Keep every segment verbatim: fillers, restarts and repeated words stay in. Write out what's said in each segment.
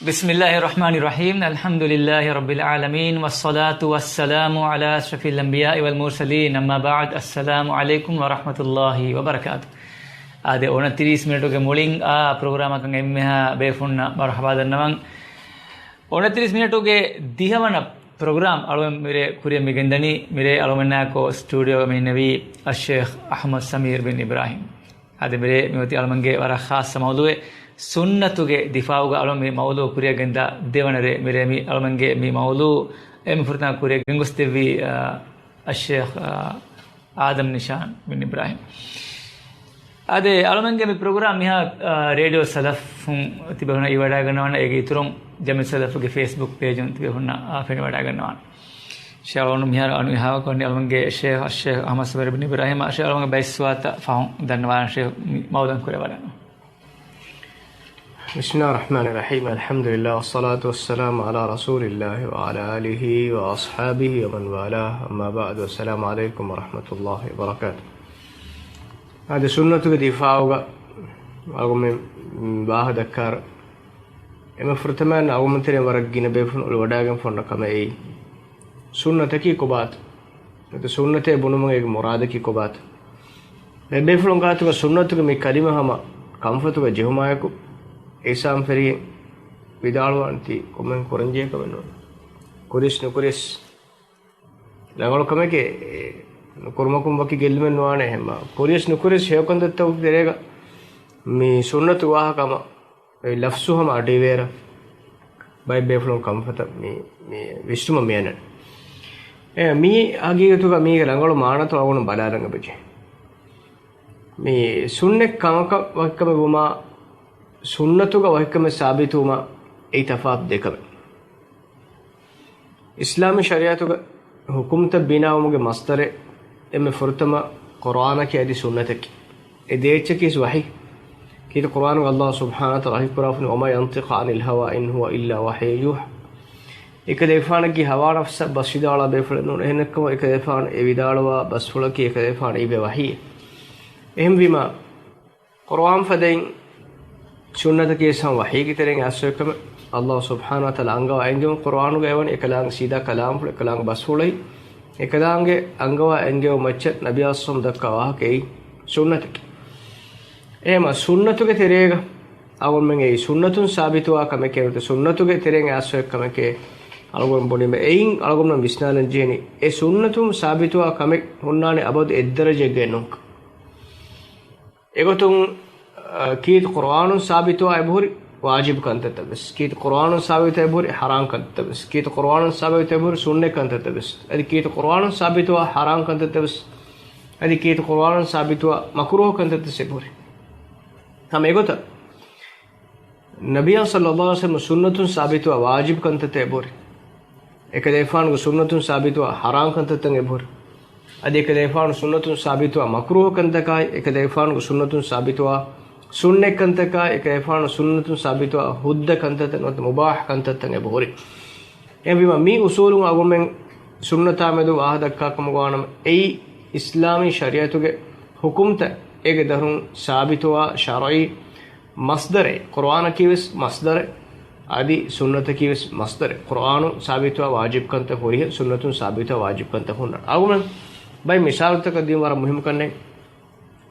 بسم الله الرحمن الرحيم. الحمد لله رب العالمين، والصلاة والسلام على أشرف الأنبياء والمرسلين. أما بعد، السلام عليكم ورحمة الله وبركاته. އާދެ، އޮނަތިރީސް މިނެޓުގެ މުޅިން އާ ޕްރޮގްރާމަކަށް އެންމެހާ ބޭފުންނަށް މަރުޙަބާ ދަންނަވަން. އޮނަތިރީސް މިނެޓުގެ ދިހަވަނަ ޕްރޮގްރާމް އަޅުގަނޑު މިރޭ ކުރިއަށް މި ގެންދަނީ. މިރޭ އަޅުގަނޑާއެކު ސްޓޫޑިއޯގަ މި އިންނެވީ އައްޝޭޚް އަޙްމަދު ސަމީރު ބިން އިބްރާހިމް. އަދި މިރޭ މިއޮތީ އަޅުމެންގެ ވަރަށް ޚާއްޞަ މައުޟޫޢެއް، ސުންނަތުގެ ދިފާޢުގަ އަޅުމެން މި މައުޟޫޢު ކުރިއަށް ގެންދާ ދެވަނަ ރޭ. މިރޭ މި އަޅުމެންގެ މި މައުޟޫޢު އެންމެ ފުރަތަމަ ކުރިއަށް ގެންގޮސްދެއްވީ، އަ، އައްޝޭޚް، އަ، އާދަމް ނިޝާން ބިން އިބްރާހިމް. އާދެ، އަޅުމެންގެ މި ޕްރޮގްރާމް މިހާ، އަ، ރޭޑިއޯ ސަލަފުން ތިބޭފުންނަށް އިވިވަޑައިގަންނަވާނެ. އޭގެ އިތުރުން ޖަމިއްޔަތު ސަލަފުގެ ފޭސްބުކް ޕޭޖުން ތިބޭފުންނަށް، އާ، ފެނިވަޑައިގަންނަވާނެ. ޝޭޚް އަޅުގަނޑު މިހާރު އަން އިހާވަ ކޮށްނީ އަޅުމެންގެ ޝޭޚް އައްޝޭޚް އަޙްމަދު ސަމީރު ބިން އިބްރާހިމް. އައްޝޭޚް އަޅުމެންގެ ބައެއް ސުވާލުތައް ފަހުން ދަންނަވާނެ ޝޭޚް މި މައުޟޫޢަށް ކުރެވޭ ވަރަށް. بسم الله الرحمن الرحيم. الحمد لله والصلاة والسلام على رسول الله وعلى آله وأصحابه ومن والاه. أما بعد. السلام عليكم ورحمة الله وبركاته. އާދެ، ސުންނަތުގެ ދިފާޢުގަ އަޅުގަނޑުމެން ވާހަކަ ދައްކާއިރު، އެންމެ ފުރަތަމައިން އަޅުގަނޑުމެން ތެރެއިން ވަރަށް ގިނަ ބޭފުޅުން އޮޅުވަޑައިގެން ފޮންނަ ކަމެއް އެއީ، ސުންނަތަކީ ކޮބާތަ؟ ނުވަތަ ސުންނަތޭ ބުނުމުގެ މުރާދަކީ ކޮބާތަ؟ ބައެއް ބޭފުޅުން ގާތުގަ ސުންނަތުގެ މި ކަލިމަ ހަމަ ކަންފަތުގަ ޖެހުމާއެކު، އިސްލާމް ފެރިހެން ވިދާޅުވާނެ ތީ ކޮންމެހެން ކުރަންޖެހޭ ކަމެއް ނޫން. ކުރިޔަސް ނުކުރިޔަސް ރަނގަޅު ކަމެކޭ، ނުކުރުމަކުން ވަކި ގެއްލުމެއް ނުވާނެ. ހަމަ ކުރިޔަސް ނުކުރިޔަސް ހެޔޮކަންތައްތަކުގެ ތެރޭގަ މި ސުންނަތު ވާހަކަ ހަމަ އެ ލަފްޒު ހަމަ އަޑުއިވޭއިރަށް ބައެއް ބޭފުޅުން ކަންފަތަށް މި، މި ވިސްނުމަށް މި އަންނަނީ. އެ މީ ހަގީގަތުގަ މީގެ ރަނގަޅު މާނަތައް އަޅުގަނޑު ބަލާލަން އެބަޖެހޭ. މި ސުންނަތް ކަމަކަށް ވަކިކަމެއް ވުމާ، ސުންނަތުގަ ވަކިކަމެއް ސާބިތުވުމާ، އެއީ ތަފާތު ދެ ކަމެއް. އިސްލާމީ ޝަރީޢަތުގަ ޙުކުމްތައް ބިނާވުމުގެ މަޞްދަރެއް އެންމެ ފުރަތަމަ ޤުރްއާނަކީ އަދި ސުންނަތަކީ. އެ ދެ އެއްޗަކީ ވަޙީ. ކީރިތި ޤުރްއާނުގަ ﷲ ސުބްޙާނަހޫ ވަތަޢާލާ ވަޙީ ކުރާފަ، "وما ينطق عن الهوى إن هو إلا وحي يوحى." އެކަލޭގެފާނަކީ ހަވާ ނަފްސަށް ބަސް ވިދާޅުވާ ބޭފުޅެއް ނޫން. އެހެންނެއްކަމުން އެކަލޭގެފާނު އެ ވިދާޅުވާ ބަސްފުޅަކީ އެކަލޭގެފާނު އިވޭ ވަޙީއެއް. އެހެންވީމާ، ޤުރްއާން ފަދައިން ސުންނަތަކީ ވެސް ހަމަ ވަޙީގެ ތެރެއިން އައިސްފައި ކަމެއް. ﷲ ސުބްޙާނަހޫ ވަތަޢާލާ އަންގަވާ އެންގެވުން ޤުރްއާނުގައި ވަނީ އެކަލާނގެ ސީދާ ކަލާމްފުޅު، އެކަލާނގެ ބަސްފުޅު، އެކަލާނގެ އަންގަވާ އެންގެވުން މައްޗަށް ނަބީ އަސްލަމް ދައްކާ ވާހަކަ އެއީ ސުންނަތަކީ. އެހެމަ ސުންނަތުގެ ތެރޭގަ އަޅުގަނޑުމެން އެއީ ސުންނަތުން ސާބިތުވާ ކަމެކޭ ނުވަތަ ސުންނަތުގެ ތެރެއިން އައިސްފައި ކަމެކޭ އަޅުގަނޑު ބުނީމަ، އެއިން އަޅުގަނޑުމެން ވިސްނާލަން ޖެހެނީ އެ ސުންނަތުން ސާބިތުވާ ކަމެއް ހުންނާނެ އަބަދު އެއްދަރަޖައެއްގައި ނޫންކަން. އެގޮތުން، އަ، ކީރިތި ޤުރްއާނުން ސާބިތުވާ އެބަހުރި ވާޖިބު ކަންތައްތައް ވެސް، ކީރިތި ޤުރްއާނުން ސާބިތުވާ އެބަހުރި ޙަރާމް ކަންތައްތައް ވެސް، ކީރިތި ޤުރްއާނުން ސާބިތުވާ އެބަހުރި ސުންނަތް ކަންތައްތައް ވެސް، އަދި ކީރިތި ޤުރްއާނުން ސާބިތުވާ ޙަރާމް ކަންތައްތައް ވެސް، އަދި ކީރިތި ޤުރްއާނުން ސާބިތުވާ މަކުރޫހު ކަންތައްތައް ވެސް އެބަހުރި. ހަމަ އެގޮތަށް، ނަބިއްޔާ ޞައްލައްލާހު ޢަލައިހި ވަސައްލަމަ ސުންނަތުން ސާބިތުވާ ވާޖިބު ކަންތައްތައް އެބަހުރި. އެކަލޭގެފާނުގެ ސުންނަތުން ސާބިތުވާ ޙަރާމް ކަންތައްތައް އެބަހުރި. އަދި އެކަލޭގެފާނު ސުންނަތުން ސާބިތުވާ މަކުރޫހު ކަންތަކާއި، އެކަލޭގެފާނުގެ ސުންނަތުން ސާބިތުވާ ސުންނަތް ކަންތަކާއި، އެކަލޭގެފާނު ސުންނަތުން ސާބިތުވާ ހުއްދަ ކަންތައްތައް ނުވަތަ މުބާޙު ކަންތައްތައް އެބަހުރި. އެހެންވީމަ، މި އުޞޫލުން އަޅުގަނޑުމެން ސުންނަތާ މެދު ވާހަކަ ދައްކާ ކަމަށް ވާނަމަ، އެއީ އިސްލާމީ ޝަރީޢަތުގެ ޙުކުމްތައް އޭގެ ދަށުން ސާބިތުވާ ޝަރުޢީ މަޞްދަރެއް. ޤުރްއާނަކީ ވެސް މަޞްދަރެއް، އަދި ސުންނަތަކީ ވެސް މަޞްދަރެއް. ޤުރްއާނުން ސާބިތުވާ ވާޖިބު ކަންތައް ހުރިހެން ސުންނަތުން ސާބިތުވާ ވާޖިބު ކަންތައް ހުންނަން. އަޅުގަނޑު ބައެއް މިސާލުތަކަށް ދިން ވަރަށް މުހިއްމު ކަންނެއް.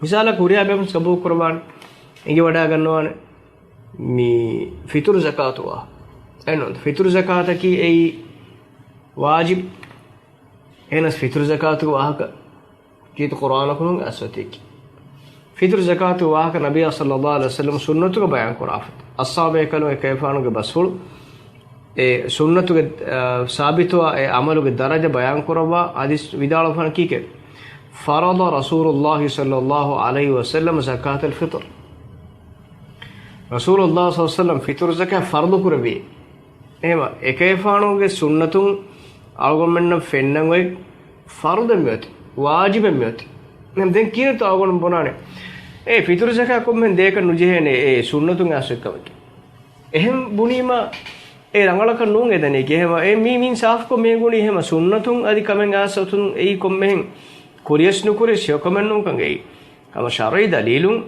މިސާލަކަށް ހުރިހާ ބޭފުޅުން ޤަބޫލު ކުރައްވާނެ، އެނގިވަޑައިގަންނަވާނެ މި ފިޠުރު ޒަކާތު ވާހަކަ. އެންނު ފިޠުރު ޒަކާތަކީ އެއީ ވާޖިބު. އެހެނަސް ފިޠުރު ޒަކާތުގެ ވާހަކަ ކީރިތި ޤުރްއާނަކުން އައިސްފައި ތިއްކި. ފިޠުރު ޒަކާތު ވާހަކަ ނަބިއްޔާ ޞައްލައްލާހު ޢަލައިހި ވަސައްލަމަ ސުންނަތުގަ ބަޔާން ކުރާފަ، އަޞްޙާބު ބޭކަލުން އެކަލޭގެފާނުގެ ބަސްފުޅު އެ ސުންނަތުގެ، އަ، ސާބިތުވާ އެ ޢަމަލުގެ ދަރަޖަ ބަޔާން ކުރައްވާ ޙަދީޘް ވިދާޅުވާފަ ކީކޭ؟ فرض رسول الله صلى الله عليه وسلم زكاة الفطر. ރަސޫލުﷲ ޞައްލަﷲު ޢަލައިހި ވަސައްލަމަ ފިޠުރު ޒަކާތް ފަރުޟު ކުރެއްވި. އެހެންވީމަ، އެކަލޭގެފާނުގެ ސުންނަތުން އަޅުގަނޑުމެންނަށް ފެންނަން އޮތް ފަރުޟެއް މިއޮތީ، ވާޖިބެއް މިއޮތީ. ދެން ކީރިތި އަޅުގަނޑު ބުނާނެ، އޭ ފިޠުރު ޒަކާތް ކޮންމެހެން ދޭކަށް ނުޖެހޭނެ، އޭ ސުންނަތުން އައިސްފައި ކަމެކޭ. އެހެން ބުނީމަ، އޭ ރަނގަޅަކަށް ނޫން އެދަނީކީ. އެހެންވީމަ، އޭ މީ މިން ސާފުކޮށް މި ގުޅީ އެހެންވީމަ ސުންނަތުން އަދި ކަމެއް އައިސްފައި އޮތުން އެއީ ކޮންމެހެން ކުރިޔަސް ނުކުރިޔަސް ހެޔޮކަމެއް ނޫންކަން އެއީ. ހަމަ ޝަރުޢީ ދަލީލުން،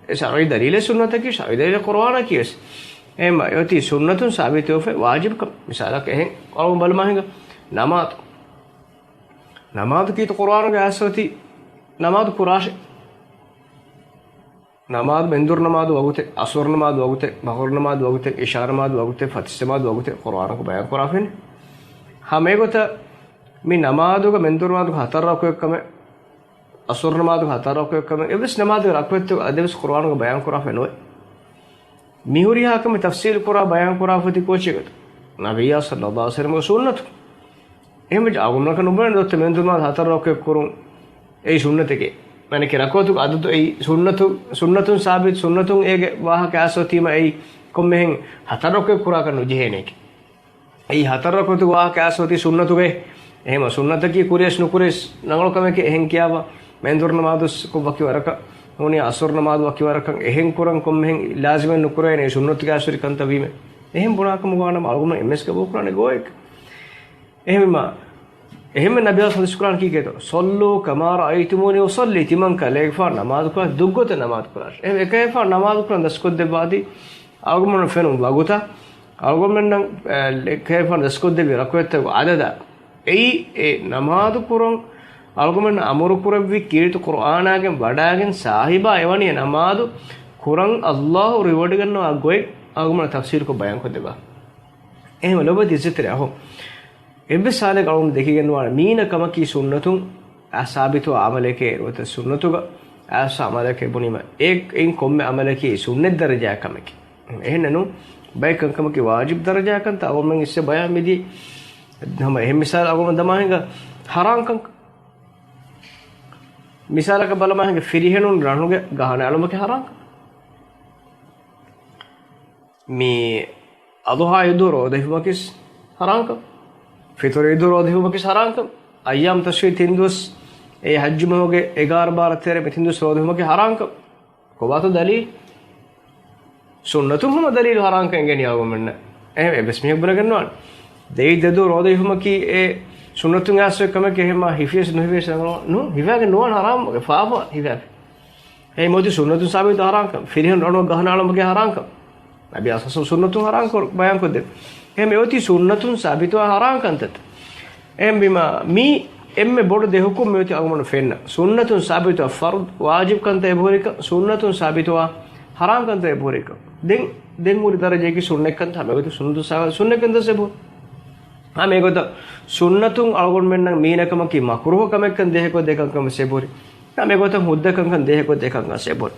އެ ޝަރުޢީ ދަލީލެއް ސުންނަތަކީ، ޝަރުޢީ ދަލީލެއް ޤުރްއާނަކީ ވެސް. އެހެން އޮތީ ސުންނަތުން ސާބިތުވެފައި ވާޖިބުކަން. މިސާލަކަށް އެހެން އަޅުގަނޑު ބަލަމާ ހިނގާ ނަމާދު. ނަމާދު ކީރިތި ޤުރްއާނުގައި އައިސް އޮތީ ނަމާދު ކުރާށޭ. ނަމާދު، މެންދުރު ނަމާދު ވަގުތެއް، ޢަޞުރު ނަމާދު ވަގުތެއް، މަޣްރިބު ނަމާދު ވަގުތެއް، ޢިޝާ ނަމާދު ވަގުތެއް، ފަތިސް ނަމާދު ވަގުތެއް ޤުރްއާނުގަ ބަޔާން ކުރާފައިން. ހަމައެގޮތަށް މި ނަމާދުގަ މެންދުރު ނަމާދުގަ ހަތަރު ރަކުޢަތްކަމެއް، ޢަޞުރު ނަމާދުގަ ހަތަރު ރަކުޢަތްކަމެއް، އެއްވެސް ނަމާދުގެ ރަކުޢަތްތައް އަދިވެސް ޤުރްއާނުގަ ބަޔާން ކުރާފައި ނުވޭ. މިހުރިހާ ކަމެއް ތަފްސީލު ކުރާ ބަޔާން ކުރާފައި އޮތީ ކޯޗެއްގަތު؟ ނަބިއްޔާ ޞައްލައްލާހު ޢަލައިހި ވަސައްލަމަގެ ސުންނަތު. އެހެންވެއްޖެ އަޅުގަނޑަކަށް ނުބުނެން ދޯ މެންދުރު ނަމާދު ހަތަރު ރަކުޢަތް ކުރުން އެއީ ސުންނަތެކޭ. މާނައަކީ ރަކުޢަތު އަދަދު އެއީ ސުންނަތު، ސުންނަތުން ސާބިތު، ސުންނަތުން އޭގެ ވާހަކަ އައިސް އޮތީމަ އެއީ ކޮންމެހެން ހަތަރު ރަކުޢަތް ކުރާކަށް ނުޖެހޭނެކޭ. އެއީ ހަތަރު ރަކުޢަތުގެ ވާހަކަ އައިސް އޮތީ ސުންނަތުގައި. އެހެންމަ ސުންނަތަކީ ކުރިޔަސް ނުކުރިޔަސް ރަނގަޅު ކަމެކޭ. އެހެން ކިޔާފަ މެންދުރު ނަމާދު ވަކި ވަރަކަށް، ނޫނީ ޢަޞުރު ނަމާދު ވަކި ވަރަކަށް، އެހެން ކުރަން ކޮންމެހެން ލާޒިމެއް ނުކުރޭނެ، ސުންނަތުގެ އަސްވެރި ކަންތައް ވީމެ. އެހެން ބުނާކަމުގަ ވާނަމަ އަޅުގަނޑު އެންމެސް ގަބޫލުކުރާނެ ގޯއެއް. އެހެންވީމަ، އެހެންމެ ނަބިއްޔާ ޙަދީޘް ކުރާން ކީކޭތޯ؟ "صلوا كما رأيتموني أصلي"، ތިމަން ކަލޭގެފާނު ނަމާދު ކުރާ ދުއްގޮތަށް ނަމާދު ކުރާށޭ. އެ އެކަލޭގެފާނު ނަމާދު ކުރަން ދަސްކޮށްދެއްވާތީ، އަޅުގަނޑުމެންނަށް ފެނުނު ވަގުތަށް، އަޅުގަނޑުމެންނަށް، އެ، އެކަލޭގެފާނު ދަސްކޮށްދެއްވި ރަކުޢަތްތަކުގެ އަދަދަށް. އެއީ އެ ނަމާދު ކުރަން އަޅުގަނޑުމެންނަށް އަމުރު ކުރެއްވި ކީރިތި ޤުރްއާނާގެން ވަޑާގެން ސާހިބާ އެވަނީ އެ ނަމާދު ކުރަން ﷲ ރިވާޑް ގަންނަވާ ގޮތް އަޅުގަނޑުމެންނަށް ތަފްސީލުކޮށް ބަޔާންކޮށްދެއްވާ. އެހެންވެ ލޮބުވެތި އިއްޒަތްތެރި އަޚުން، އެއްވެސް ހާލެއްގަ އަޅުގަނޑު ދެކިގެން ނުވާނެ މީނަ ކަމަކީ ސުންނަތުން އާ ސާބިތުވާ ޢަމަލެކޭ ނުވަތަ ސުންނަތުގަ އާސް ޢަމަލެކޭ ބުނީމަ، އެ، އެއިން ކޮންމެ ޢަމަލަކީ ސުންނަތް ދަރަޖައި ކަމެކޭ. އެހެންނެއްނު، ބައެއް ކަންކަމަކީ ވާޖިބް ދަރަޖައި ކަންތައް އަޅުގަނޑުމެން އިއްސެ ބަޔާން މިދިޔަ. ހަމަ އެހެން މިސާލު އަޅުގަނޑު ދަމާ ހިނގާ ޙަރާން ކަންކަން. މިސާލަކަށް ބަލަމާ ހިނގާ ފިރިހެނުން ރަނުގެ ގަހަނައަޅުމަކީ ޙަރާން ކަން. މި އަޟުޙާ ޢީދު ރޯދަ ހިފުމަކީސް ޙަރާންކަން. ފިޠުރު ޢީދު ރޯދަ ހިފުމަކީސް ޙަރާންކަން. އައްޔާމު ތަޝްރީޤް ތިން ދުވަސް، އެ ޙައްޖު މަހުގެ އެގާރަ ބާރަ ތެރެ މި ތިން ދުވަސް ރޯދަ ހިފުމަކީ ޙަރާންކަން. ކޮބާތޯ ދަލީލު؟ ސުންނަތުން ހަމަ ދަލީލު ޙަރާންކަން އެނގެނީ އަޅުގަނޑުމެންނަށް. އެހެން އެއްވެސް މީހަކު ބުނެގެން ނުވާނެ. ދެއި ދެދު ރޯދަ ހިފުމަކީ އެ ސުންނަތުން އައިސް ކަމެކޭ. އެހެންމާ ހިފިޔަސް ނުހިފިޔަސް ނު-، ހިފާގެން ނުވާނެ ޙަރާމް ފާފަ ހިފާފި. އެއީ މޮދި ސުންނަތުން ސާބިތު ޙަރާންކަން. ފިރިހެން ރަނު ގަހަނައަޅުމަކީ ޙަރާންކަން. ނަބީ އަސް ސުންނަތުން ޙަރާން ކޮށް ބަޔާންކޮށްދެއްވި. އެހެން އެއޮތީ ސުންނަތުން ސާބިތުވާ ޙަރާން ކަންތައްތައް. އެހެންވީމަ، މީ އެންމެ ބޮޑު ދެ ޙުކުމް މިއޮތީ އަޅުގަނޑު ފެންނަ. ސުންނަތުން ސާބިތުވާ ފަރުޟު ވާޖިބް ކަންތައް އެބަހުރިކަން، ސުންނަތުން ސާބިތުވާ ޙަރާން ކަންތައް އެބަހުރިކަން. ދެން، ދެން ހުރި ދަރަޖައަކީ ސުންނަތް ކަންތައް، ހަމައެގޮތަށް ސުންނަތުން ސާ-، ސުންނަތް ކަންތައް އެބަހުރި. ހަމައެގޮތަށް ސުންނަތުން އަޅުގަނޑުމެންނަށް މީނަކަމަކީ މަކްރޫހު ކަމެއްކަން ދޭހަކޮށް ދެކަންކަން ވެސް އެބަހުރި. ހަމައެގޮތަށް ހުއްދަކަންކަން ދޭހަކޮށް ދެކަންކަން ވެސް އެބަހުރި.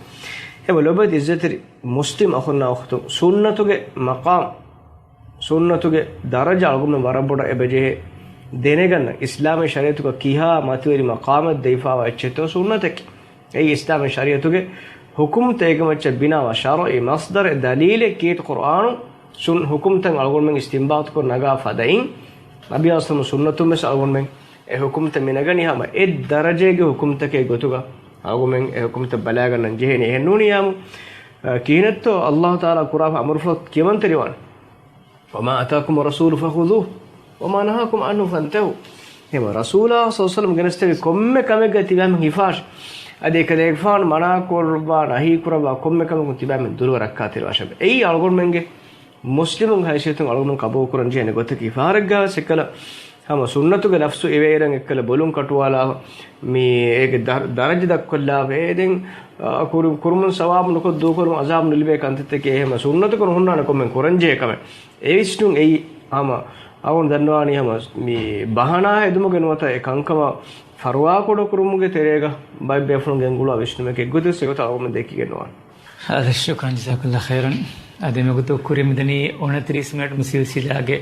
އެބަ ލޮބެތި އިއްޒަތްތެރި މުސްލިމް އަޚުންނާ އުޚްތުން، ސުންނަތުގެ މަޤާމް، ސުންނަތުގެ ދަރަޖަ އަޅުގަނޑުމެން ވަރަށް ބޮޑަށް އެބަޖެހޭ ދެނެގަންނަ، އިސްލާމީ ޝަރީޢަތުގަ ކިހާ މަތިވެރި މަޤާމެއް ދެވިފާވާ އެއްޗެއްތޯ ސުންނަތަކީ. އެއީ އިސްލާމީ ޝަރީޢަތުގެ ޙުކުމްތައް އޭގެ މައްޗަށް ބިނާވާ ޝަރުޢީ މަޞްދަރެއް ދަލީލެއް ކީރިތި ޤުރްއާނުން ސުން-، ޙުކުމްތައް އަޅުގަނޑުމެން އިސްތިންބާޠުކޮށް ނަގާ ފަދައިން، ނަބީ އަސްލަމު ސުންނަތުން ވެސް އަޅުގަނޑުމެން އެ ޙުކުމްތައް މިނަގަނީ ހަމަ އެއް ދަރަޖައެއްގެ ޙުކުމްތަކެއް ގޮތުގަ އަޅުގަނޑުމެން އެ ޙުކުމްތައް ބަލާގަންނަން ޖެހޭނެ. އެހެންނޫނިއްޔާމު، އަ، ކިހިނެއްތޯ ﷲ ތަޢާލާ ކުރާފަ އަމުރުފުޅު ކިޔަމަންތެރިވާނެ. "وما آتاكم الرسول فخذوه وما نهاكم عنه فانتهوا." އެހެންވީމަ ރަސޫލާ ޞައްލަﷲު ޢަލައިހި ވަސައްލަމަ ގެނެސްދެއްވި ކޮންމެ ކަމެއްގަ ތިބާމެން ހިފާށޭ. އަދި އެކަލޭގެފާނު މަނާކުރައްވާ، ނަހީކުރައްވާ ކޮންމެ ކަމަކުން ތިބާމެން ދުރުވެ ރައްކާތެރިވާށޭ. އެއީ އަޅުގަނޑުމެންގެ މުސްލިމުންގެ ހައިސިއްޔަތުން އަޅުގަނޑު ޤަބޫލުކުރަން ޖެހޭނެ ގޮތަކީ. ފަހަރެއްގަ ވެސް އެއްކަލަ ހަމަ ސުންނަތުގެ ލަފްޒު އިވޭއިރަށް އެއްކަލަ ބޮލުން ކަޓުވާލާފަ، މި އޭގެ ދަރ-، ދަރަޖަ ދައްކޮށްލާފަ، އޭ ދެން، އަ، ކުރު-، ކުރުމުން ސަވާބު ނުކޮށް ދޫކުރުމުން އަޒާބު ނުލިބޭ ކަންތައްތަކެއް އެހެންމަ ސުންނަތުކޮށް ނުހުންނާނެ ކޮންމެ ކުރަންޖެހޭ ކަމެއް. އެ ވިސްނުން އެއީ ހަމަ އަޅުގަނޑު ދަންނަވާނީ ހަމަ މި ބަހަނާ ހެދުމުގެ ނުވަތަ އެ ކަންކަމަށް ފަރުވާކުޑަކުރުމުގެ ތެރޭގަ ބައެއް ބޭފުޅުން ގެންގުޅުވާ ވިސްނުމެކޭ. އެއްގޮތަށް އެގޮތަށް އަޅުގަނޑު ދެކިގެން ނުވާނެ. ހާދަ ޝުކްރަން، ޖަޒާކަﷲ ޚައިރަން. އަދި މިގޮތަށް ކުރިއަށް މިދަނީ އުނަތިރީސް މިނެޓް މި ސިލްސިލާގެ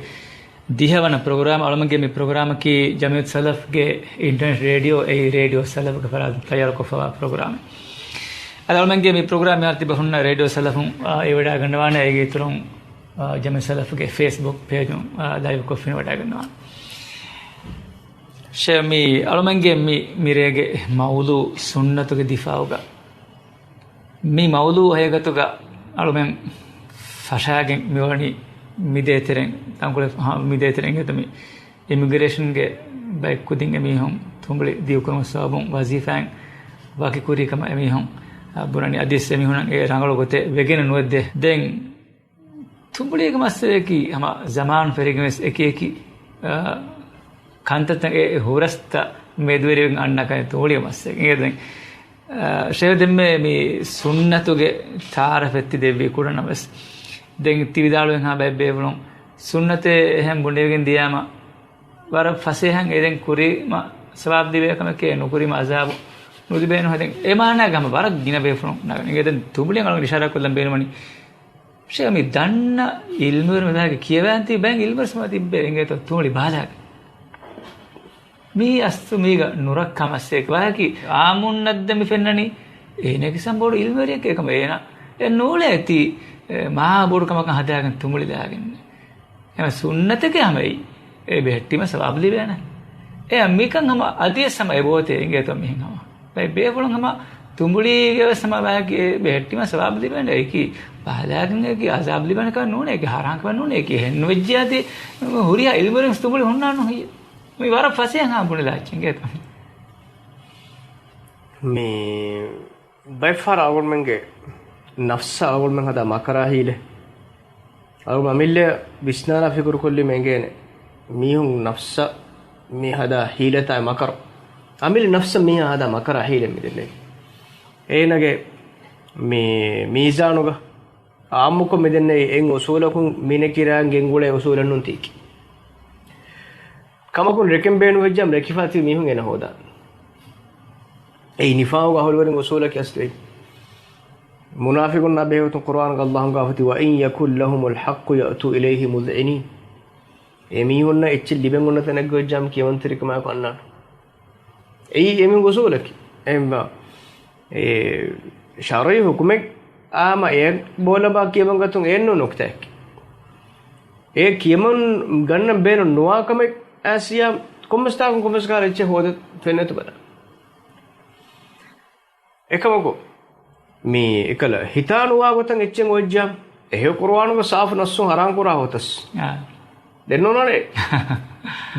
ދިހަވަނަ ޕްރޮގްރާމް. އަޅުމެންގެ މި ޕްރޮގްރާމަކީ ޖަމިއްޔަތު ސަލަފްގެ އިންޓަރނެޓް ރޭޑިއޯ، އެއީ ރޭޑިއޯ ސަލަފްގެ ފަރާތުން ތައްޔާރުކޮށްފައިވާ ޕްރޮގްރާމެއް. އަދި އަޅުމެންގެ މި ޕްރޮގްރާމް މިހާރު ތިބަ ހުންނަ ރޭޑިއޯ ސަލަފުން، އާ، އެ ވަޑައިގަންނަވާނެ. އޭގެ އިތުރުން، އާ، ޖަމިއްޔަތު ސަލަފްގެ ފޭސްބުކް ޕޭޖުން، އާ، ލައިވްކޮށްފިން ވަޑައިގަންނަވާނެ. ޝޭޚް، މި އަޅުމެންގެ މި، މިރޭގެ މައުޟޫޢު ސުންނަތުގެ ދިފާޢުގަ. މި މައުޟޫޢު ހަގީގަތުގަ އަޅުމެން ފަށާގެން މިވަނީ މިދޭތެރެން، ތަންކޮޅެއް، ހާ، މިދޭތެރެން އިނގޭތޯ މި އިމިގްރޭޝަންގެ ބައެއް ކުދިން އެމީހުން ތުނބުޅި ދިގުކުރުމަށް ސަބަބުން ވަޒީފާއިން ވަކިކުރީ ކަމަށް އެމީހުން، އާ، ބުނަނީ. އަދިވެސް އެމީހުންނަށް އެ ރަނގަޅު ގޮތެއް ވެގެން ނުވެއްދޭ. ދެން ތުނބުޅީގެ މައްސަލައަކީ ހަމަ ޒަމާން ފެރިގެން ވެސް އެކި އެކި، އާ، ކަންތައްތައް އެ ހުރަސްތައް މެދުވެރިވެގެން އަންނަ ކަން ތުނބުޅީގެ މައްސަލައަކީ. އިނގޭ ދެން، އާ، ޝޭޚް ދެންމެ މި ސުންނަތުގެ ތާރަފަތް ތި ދެއްވި ކުޑަނަމަވެސް. ދެން ތި ވިދާޅުވެން ހާ ބައެއް ބޭފުޅުން ސުންނަތެއް އެހެން ބުނެވިގެން ދިޔާމަ، ވަރަށް ފަސޭހަން އެދެން ކުރީމަ ސަވާބު ލިބޭ ކަމެކޭ، ނުކުރީމަ އަޒާބު ނުލިބޭނު ހެދެން. އެ މާނާގަ ހަމަ ވަރަށް ގިނަ ބޭފުޅުން ނަގަނީ. އިނގޭ ދެން ތުނބުޅި އަޅުގަނޑު އިޝާރާ ކޮށްލަން ބޭނުމަނީ. ޝޭޚް މި ދަންނަ އިލްމުވެރި މެދު ކިޔަވާން ތި ބައެއް އިލްމުވެރި ސަމާ ތިއްބޭ އިނގޭތޯ ތުނބުޅި ބާލާގެ. މީ އަސްލު މީގަ ނުރައްކާ މައްސަލައެއް. ވާހަކަ އާއްމުންނަށް ދެން މި ފެންނަނީ. އޭނަގެ ސަމް ބޮޑު އިލްމުވެރިއެކޭ ކަމަށް އޭނަ އެ ނޫޅޭ ތި، އެ، މާ ބޮޑު ކަމަކަށް ހަދާގެން ތުނބުޅި ދާގެން. އެމަ ސުންނަތެކޭ ހަމައި. އެ ބެހެއްޓީމަ ސަވާބު ލިބޭނެ. އެ މިކަން ހަމަ އަދިވެސް ހަމަ އެބޯތޭ އިނގޭތޯ މިހެން ހަމަ. ބައެއް ބޭފުޅުން ހަމަ ތުނބުޅީގެ ވެސް ހަމަ ވާހަކަ އެ ބެހެއްޓީމަ ސަވާބު ލިބޭނެ. އެކި ބާލާގެން އެކި އަޒާބު ލިބޭނެ ކަމެއް ނޫނޭ. އެކި ހަރާން ކަމެއް ނޫނޭ. އެކި ހެން ނުވެއްޖިއްޔާ ތި ހުރިހާ އިލްމުވެރިން ތުނބުޅި ހުންނާނު ހިއްޔެ. މި ވަރަށް ފަސޭހަ ބުނެލާ އެއްޗެއް އިނގޭތޯ. މި ބައެއްފަހަރަށް އަޅުގަނޑުމެންގެ ނަފްސަށް އަޅުގަނޑުމެން ހަދާ މަކަރާ ހީލެއް. އަޅުގަނޑު އަމިއްލަ ވިސްނާލާ ފިކުރު ކޮށްލީމަ އެނގޭނެ. މީހުން ނަފްސަށް މި ހަދާ ހީލަތާ މަކަރު. އަމިއްލަ ނަފްސަށް މީހާ ހަދާ މަކަރާ ހީލެއް މި ދެންނެވި. އޭނަގެ މި މީޒާނުގަ އާއްމުކޮށް މި ދެންނެވި އެއް އުސޫލަކުން މިނެކިރާން ގެންގުޅޭ އުސޫލެއް ނޫން ތީކީ. ކަމަކުން ރެކެން ބޭނުންވެއްޖާމަ ރެކިފާ ތިބި މީހުން އޭނަ ހޯދާނެ. އެއީ ނިފާގު އަހުލުވެރިން އުސޫލަކީ އަސްލު އެއީ. މުނާފިގުންނާ ބެހޭގޮތުން ޤުރުއާނުގަ ﷲ ގާފަތި، "وَإِنْ يَكُنْ لَهُمُ الْحَقُّ يَأْتُوا إِلَيْهِ مُذْعِنِينَ." އެ މީހުންނަށް އެއްޗެއް ލިބެން އޮންނަ ތަނެއްގަ ވެއްޖާމަ ކިޔަމަންތެރިކަމާއެކު އަންނާނެ. އެއީ އެމީހުންގެ އުސޫލަކީ. އެހެންވީމަ އެ ޝަރުޢީ ހުކުމެއް އާމަ އެ ބޯލަބާ ކިޔަމަން ގަތުން އެއެއްނޫން ނުކުތާއެއް. އެ ކިޔަމަން ގަންނަން ބޭނުން ނުވާ ކަމެއް އައިސް ތިޔާ ކޮންމެސް ތާކުން ކޮންމެސް ކަހަލަ އެއްޗެއް ހޯދަ ފެންނަތު ބަލަ. އެކަމަކު، މި އެކަލަ ހިތާ ނުވާ ގޮތަށް އެއްޗެއް އޮވެއްޖާ، އެހެޔޮ ޤުރުއާނުގަ ސާފު ނައްސުން ހަރާން ކުރާ ހޯތަސް. އާ. ދެން ނޯންނާނެ.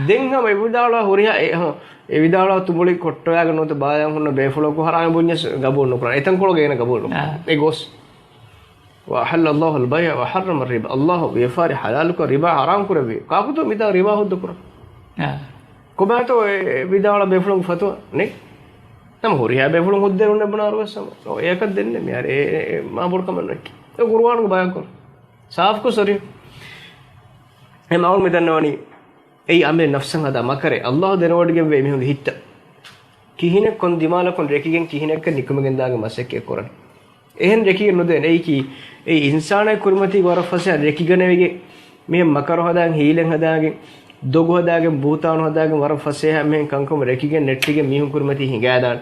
ދެން ހަމަ އެވިދާޅުވާ ހުރިހާ އެ، ހަމަ އެވިދާޅުވާ ތުނބުޅި ކޮއްޓޮވާގެން ނުވަތަ ބާލާން ހުންނަ ބޭފުޅަކު ހަރާމެއް ބުންޏަސް ގަބޫލު ނުކުރާނެ. އެތަންކޮޅުގަ އޭނަ ގަބޫލު ނުކުރާނެ. އާ. އެ ގޯސް. وَأَحَلَّ اللَّهُ الْبَيْعَ وَحَرَّمَ الرِّبَا. ﷲ ވިޔަފާރި ޙަލާލުކޮށް ރިބާ ޙަރާމް ކުރެއްވި. ކާކުތޯ މިތާ ރިބާ ހުއްދަ ކުރަން؟ އާ. ކޮބާތޯ އެ ވިދާޅުވާ ބޭފުޅުންގެ ފަތުވާ؟ ނެތް. ނަމަ ހުރިހާ ބޭފުޅުން ހުއްދައެއް ނުންނަ ބުނާރުވެސް ހަމަ. އޯ، އެއަކަށް ދެންނެ މިހާރު އެ، އެ، އެ، މާ ބޮޑު ކަމެއް ނުވެއްކި. އެ ޤުރުއާނުގެ ބަޔާންކުރުން. ސާފުކޮށް ސޮރި. އެ މައުޅު މި ދަންނަވަނީ. އެއީ އަމިއްލަ ނަފްސަށް ހަދާ މަކަރެއް. ﷲ ދެނެވޮޑިގެންވޭ މީހުންގެ ހިތްތައް. ކިހިނެއް ކޮން ދިމާލަކުން ރެކިގެން ކިހިނެއްގަ ނިކުމެގެން ދާގެ މަސައްކަތް ކުރަނީ. އެހެން ރެކިގެން ނުދޭނެ. އެއީކީ، އެއީ އިންސާނާގެ ކުރިމަތީގަ ވަރަށް ފަސޭހަ ރެކިގަނެވިގެން، މިހެން މަކަރު ހަދާން، ހީލެއް ހަދާގެން، ދޮގު ހަދާގެން، ބުހުތާނު ހަދާގެން، ވަރަށް ފަސޭހަ މިހެން ކަންކަމަށް ރެކިގެން ނެއްޓިގެން މީހުން ކުރިމަތީ ހިނގާދާނެ.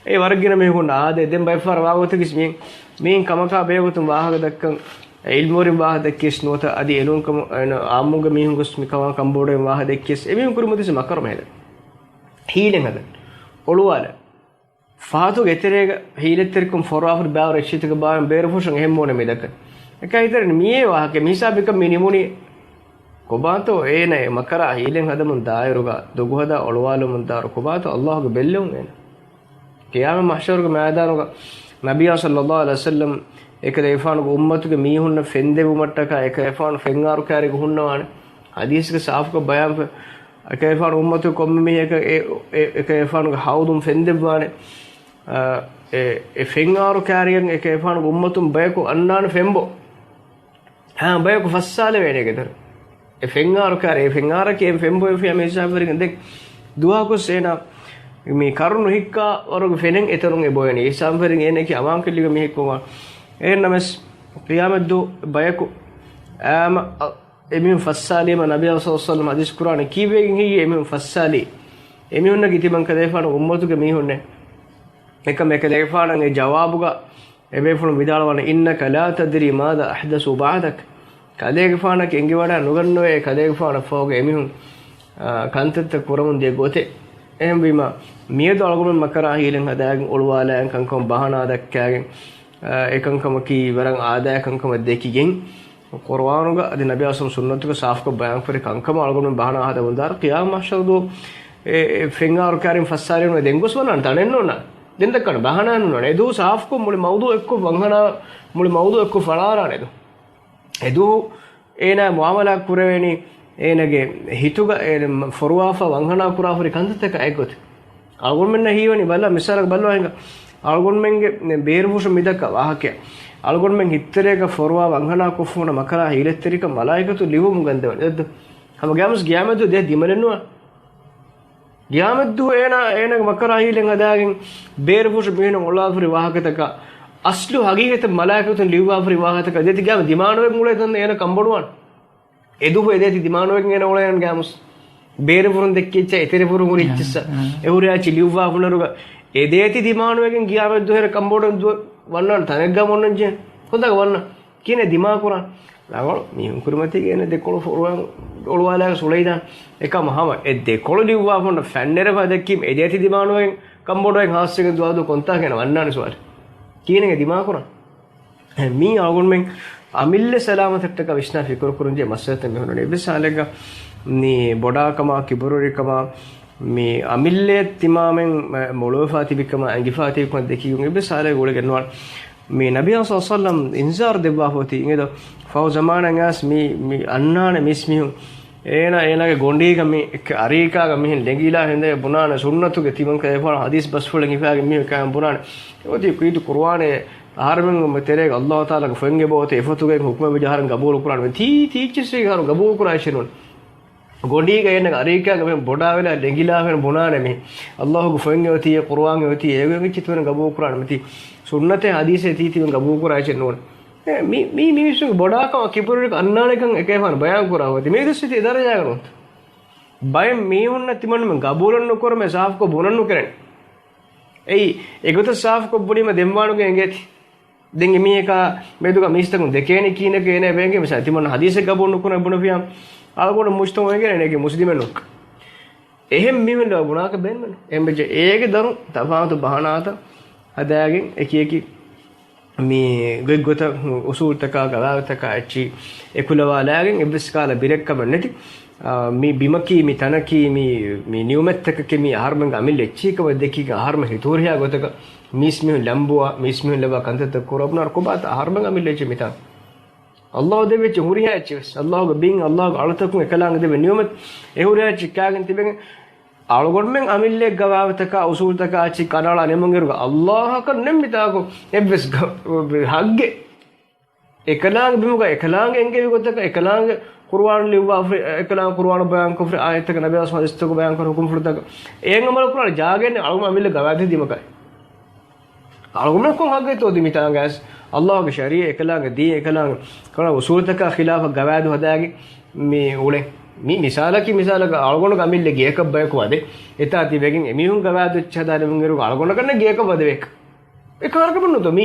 އެ ވަރަށް ގިނަ މީހުން އާދޭ. ދެން ބައެއްފަހަރަށް ވާގޮތަކީސް މިހެން، މީހުން ކަމަކާ ބެހޭގޮތުން ވާހަކަ ދައްކަން، އެ އިލްމުވެރިން ވާހަކަ ދެއްކިޔަސް ނުވަތަ އަދި އެނޫންކަމު، އެ، އާއްމުންގެ މީހުން ގޮސް މިކަމާ ކަންބޮޑުވެގެން ވާހަކަ ދެއްކިޔަސް އެމީހުން ކުރިމަތިސް މަކަރު މެހެދެން. ހީލެއް ހަދަން. އޮޅުވާލަން. ފަހަތުގެ އެތެރޭގަ ހީލަތްތެރިކަން ފޮރުވާފަރި ބާވަރު އެއްޗެތިގަ ބާވަން ބޭރުފުށަން އެހެން މޫނެ މި ދައްކަން. އެކަ ހިތަރެން މިއޭ ވާހަކަ މިހިސާބިކަން މި ނިމުނީ. ކޮބާތޯ އޭނަ އެ މަކަރާ ހީލެއް ހަދަމުން ދާއިރުގަ ދޮގުހަދާ އޮޅުވާލުމުން ދާއިރު ކޮބާތޯ ﷲގެ ބެއްލެވުން އޭނަ. ޤިޔާމަތް މަޙްޝަރުގެ މައިދާނުގަ ނަބިއްޔާ ޞައްލައްލާހު ޢަލައިހި ވަސައްލަމް އެކަލޭގެފާނުގެ އުއްމަތުގެ މީހުންނަށް ފެންދެވުމަށްޓަކާ އެކަލޭގެފާނު ފެންއާރު ކާރިގަ ހުންނަވާނެ. ޙަދީޘްގެ ސާފުކޮށް ބަޔާންފަ، އެކަލޭގެފާނު އުއްމަތުގެ ކޮންމެ މީހަކަށް އެ، އެ، އެކަލޭގެފާނުގެ ޙައުޟުން ފެންދެއްވާނެ. އާ، އެ، އެ ފެންއާރު ކާރިއަށް އެކަލޭގެފާނުގެ އުއްމަތުން ބަޔަކު އަންނާނެ ފެންބޯ. ހާ، ބަޔަކު ފައްސާލެވޭނެ ގެދަރު. އެ ފެންއާރު ކާރި، އެ ފެންއާރަކީ އެ ފެންބޮއެފިޔާ މި ހިސާބުވެރިގެން ދެން ދުވަހަކުސް އޭނާ މި ކަރުނު ހިއްކާ ވަރުގެ ފެނެއް އެތަނުން އެބޮއެނީ. ހިސާބުވެރިން އޭނައަކީ އަމާންކެއްލިގެ މީހެއްކަމަށް. އެހެންނަމަސް ޤިޔާމަތްދުވަހު ބަޔަކު އާމަ، އަ، އެމީހުން ފައްސާލީމަ ނަބިއްޔާ ޞައްލައްލާހު ޢަލައިހި ވަސައްލަމް ޙަދީޘް ކުރާނެ ކީއްވެގެން ހެއްޔޭ އެމީހުން ފައްސާލީ؟ އެމީހުންނަކީ ތިމަން ކަލޭގެފާނު އުއްމަތުގެ މީހުންނޭ. އެކަމް އެކަލޭގެފާނަށް އެ ޖަވާބުގަ އެބޭފުޅުން ވިދާޅުވާނެ، "إِنَّكَ لَا تَدْرِي مَاذَا أَحْدَثُوا بَعْدَكَ." ކަލޭގެފާނަކީ އެނގިވަޑައި ނުގަންނަވޭ އެ ކަލޭގެފާނަށް ފަހުގަ އެމީހުން، އާ، ކަންތައްތައް ކުރަމުން ދިޔަ ގޮތެއް. އެހެންވީމަ، މިއަދު އަޅުގަނޑުމެން މަކަރާ ހީލެއް ހަދާގެން އޮޅުވާލާގެން ކަންކަމަށް ބަހަނާ ދައްކާގެން، އާ، އެ ކަންކަމަކީ ވަރަށް އާދަޔާ ކަންކަމަށް ދެކިގެން، ޤުރުއާނުގަ އަދި ނަބިއްޔާ ސުންނަތުގަ ސާފުކޮށް ބަޔާންކުރި ކަންކަމަށް އަޅުގަނޑުމެން ބަހަނާ ހަދަމުން ދާއިރު ޤިޔާމަތް މަޙްޝަރު ދުވަހު އެ، އެ ފެންއާރު ކާރިން ފައްސާލި ނުވެ ދެން ގޮސް ވަންނާނެ ތަނެއް ނޯންނާނެ. ދެން ދައްކާނެ ބަހަނާ ނޫންނާނެ. އެދުވަހު ސާފުކޮށް މުޅި މައުޟޫޢެއްކޮށް ވަންހަނާ، މުޅި މައުޟޫޢެއްކޮށް ފަޅާރާނެ އެދު. އެދުވަހު އޭނާ މުއާމަލާ ކުރެވޭނީ އޭނާގެ ހިތުގަ އޭނަ ފޮރުވާފަ ވަންހަނާ ކުރާފަރި ކަންތައްތަކާ އެއްގޮތެއް. އަޅުގަނޑުމެންނަށް ހީވަނީ ބަލާ، މިސާލަކަށް ބަލާ ހިނގާ، އަޅުގަނޑުމެންގެ ބޭރުފުށު މިދައްކާ ވާހަކައެއް. އަޅުގަނޑުމެން ހިތްތެރޭގަ ފޮރުވާ ވަންހަނާ ކޮށްފަ ހުންނަ މަކަރާ ހީލަތްތެރިކަން މަލާއިކަތުން ލިޔުއްވަމުން ގަންދަވަނީ. ދެއްދު. ހަމަ ގިޔާމަސް ގިޔާމަތު ދޭ ދިމަލެއް ނުވާ. ގިޔާމަތްދުވަހު އޭނާ، އޭނާގެ މަކަރާ ހީލަތް ހަދާގެން ބޭރުފުށު މީހުން އޮޅާފަރި ވާހަކަތަކާ، އަސްލު ހަގީގަތަށް މަލާއިކަތުން ލިޔުއްވާފަރި ވާހަކަތަކާ ދޭތި ގިޔާމަ ދިމާނުވެގެން އުޅޭ ތަން އޭނަ ކަންބޮޑުވާން. އެދުވަހު އެދޭތި ދިމާނުވެގެން އޭނަ އުޅޭން ގިޔާމަސް. ބޭރުފުރުން ދެއްކިއްޗާ، އެތެރެފުރުން ހުރި އިއްޗިއްސާ. އެހުރިހާ އެއްޗި ލިޔުއްވާ ފުނަރުގަ އެދޭތި ދިމާނުވެގެން ގިޔާމަތްދުވަހު އޭނަ ކަންބޮޑުވެގެން ދުވަ-، ވަންނާނެ ތަނެއްގަ އޮންނަންޖެހޭ. ކޮންތާކަ ވަންނަ؟ ކިހިނެއް ދިމާކުރާން؟ ރަނގަޅު މީހުން ކުރިމަތީގަ އޭނަ ދެކޮޅު ފޮރުވާ-، އޮޅުވާލާގެ ސުޅައިދާން. އެކަމަ ހަމަ އެ ދެކޮޅު ލިޔުއްވާފަ ހުންނަ ފެންނައިރަށް ދެއްކީމަ އެދޭތި ދިމާނުވެގެން ކަންބޮޑުވެގެން ހާސްވެގެން ދުވާލު ކޮންތާކަ އޭނަ ވަންނާނެ ސުވާލު. ކިހިނެއް ދިމާކުރާން؟ މީ އަޅުގަނޑުމެން އަމިއްލަ ސަލާމަތަށްޓަކާ ވިސްނާ ފިކުރު ކުރަންޖެހޭ މައްސަލަތައް މި ހުންނަނީ. އެއްވެސް ހާލެއްގަ މި ބޮޑާކަމާ، ކިބުރުވެރިކަމާ، މި އަމިއްލައަށް ތިމާމެން މޮޅުވެފާ ތިބިކަމާ، އެނގިފާ ތިބިކަމާ ދެކިގެން އެއްވެސް ހާލެއް އުޅެގެން ނުވާނެ. މި ނަބީ ސައްލައްލާހު އިންޒާރު ދެއްވާފަ އޮތީ އިނގޭތޯ؟ ފަހު ޒަމާނަށް އައިސް މި، މި އަންނާނެ މީސް މީހުން. އޭނާ، އޭނާގެ ގޮނޑީގަ މި އެއްކެ އަރީކާގަ މިހެން ލެނގިލާ ހިނދެ ބުނާނެ، ސުންނަތުގެ ތިމަން ކަލޭފާނު ޙަދީޘް ބަސްފުޅެއް ހިފާގެން މީހުން ކާން ބުނާނެ. އެ އޮތީ ކުއިދު ޤުރުއާނޭ އަހަރެމެންގެ ތެރޭގަ އައްލާހު ތަޢާލާގެ ފޮތް އެބައޮތޭ އެފޮތުގައި ހުކުމެއް ވެއްޖެ އަހަރެން ގަބޫލު ކުރާނެ. ތީ، ތީ އެއްޗިއްސެއް އަހަރު ގަބޫލު ކުރާ އެއްޗެއް ނޫން. ގޮނޑީގަ އޭނަގެ އަރީކާގަ މި ބޮޑާވެލާ ލެނގިލާފަ ބުނާނެ މި އައްލާހުގެ ފޮތް އެއޮތީ، އެ ޤުރުއާން އެއޮތީ، އޭގެ އެއްޗިތުވެރިން ގަބޫލު ކުރާނެ މިތީ. ސުންނަތޭ ޙަދީޘޭ ތީ ތިބެން ގަބޫލު ކުރާ އެއްޗެއް ނޫން. އެ، މި، މި، މި މީސްމީހުންގެ ބޮޑާކަމާ ކިބުރުވެރިކަން އަންނާނެކަން އެކަލޭފާނު ބަޔާން ކުރާ ހޮތީ. މި ދުއްސިތި އެ ދަރަޖާގަ ނޫން. ބައެއް މީހުންނަށް ތިމަންމެން ގަބޫލެއް ނުކުރަމޭ ސާފުކޮށް ބުނަން ނުކެރެން. އެއީ، އެގޮތަށް ސާފުކޮށް ބުނީމަ ދެންވާނުގެ އެނގޭތި. ދެން އެމީހަކާ މެދުގަ މީސްތަކުން ދެކޭނެ ކީނެކޭ އޭނަ އެބައެނގޭ މިސާ ތިމަން ޙަދީޘެއް ގަބޫލު ނުކުރޭ ބުނެފިޔާ. އަޅުގަނޑު މުޖްތަމަޢު އެނގޭނެ އޭގެ މުސްލިމެއް ނޫން. އެހެން މީހުން ލޯ ބުނާކަށް ބޭނުމެއް ނޫން. އެހެން ވެއްޖެ އޭގެ ދަރުން ތަފާތު ބަހަނާތައް ހަދާގެން އެކިއެކި މި ގޮތްގޮތަށް އުސޫލްތަކާ، ގަވާއިދުތަކާ އެއްޗި އެކުލަވާލާގެން އެއްވެސް ކަހަލަ ބިރެއްކަމެއް ނެތި. އާ، މި ބިމަކީ، މި ތަނަކީ، މި، މި ނިޢުމަތްތަކަކީ، މި އަހަރުމެންގެ އަމިއްލަ އެއްޗިހިކަމަށް ދެކިގެން އަހަރުމެން ހިތުހުރިހާ ގޮތަކަށް މީސްމީހުން ލަންބުވާ، މީސްމީހުން ލައްވާ ކަންތައްތައް ކުރައްވާ ކޮބާތަ އަހަރުމެންގެ އަމިއްލަ އެއްޗެއް މިތާން؟ އައްލާހު ދެއްވިއްޖެ ހުރިހާ އެއްޗެއް ވެސް. އައްލާހުގެ ބިން، އައްލާހުގެ އަޅުތަކުން އެކަލާނގެ ދެއްވި ނިޢުމަތް އެ ހުރިހާ އެއްޗެއް ކާގެން ތިބެގެން އަޅުގަނޑުމެން އަމިއްލައެއްގަ ވާވަތަކާ އުސޫލްތަކާ އެއްޗެއް ކަނޑައަޅާ ނިމުންއިރުގަ އައްލާހަކަށް ނެތް މިތާކު އެއްވެސް ގަ-، ހައްގެއް. އެކަލާނގެ ބިމުގަ އެކަލާނގެ އެންގެވި ގޮތަކަށް، އެކަލާނގެ ޤުރުއާން ލިޔުއްވާފަ، އެކަލާނގެ ޤުރުއާނު ބަޔާންކޮށްފަ، އާޔަތްތަކަށް ނަބިއްޔާ ޙަދީޘްތަކުން ބަޔާންކުރާ ޙުކުމްފުޅުތަކަށް އެއަށް އަމަލު ކުރާނެ ޖާގައެއް ނެތް އަޅުގަނޑު އަމިއްލަ ގަވާއިދު ދިމަކަށް. އަޅުގަނޑުމެން ކޮން ހައްގެއްތޯ ދީ މިތާނގައިސް؟ އައްލާހުގެ ޝަރީޢަތް އެކަލާނގެ ދީން އެކަލާނގެ ކަނޑަ އުސޫލްތަކާ ޚިލާފަށް ގަވާއިދު ހަދާގެން މި އުޅެން. މި މިސާލަކީ މިސާލަކަށް އަޅުގަނޑުގެ އަމިއްލަ ގެއަކަށް ބަޔަކު ވަދެ އެތާ ތިބެގެން އެމީހުން ގަވާއިދު އެއްޗެއް ހަދާލެވުން އިރުގަ އަޅުގަނޑަކަށް ނެތް ގެއަކަށް ވަދެވޭކަށް. އެ ކާރަކަށް ނުތޯ މީ؟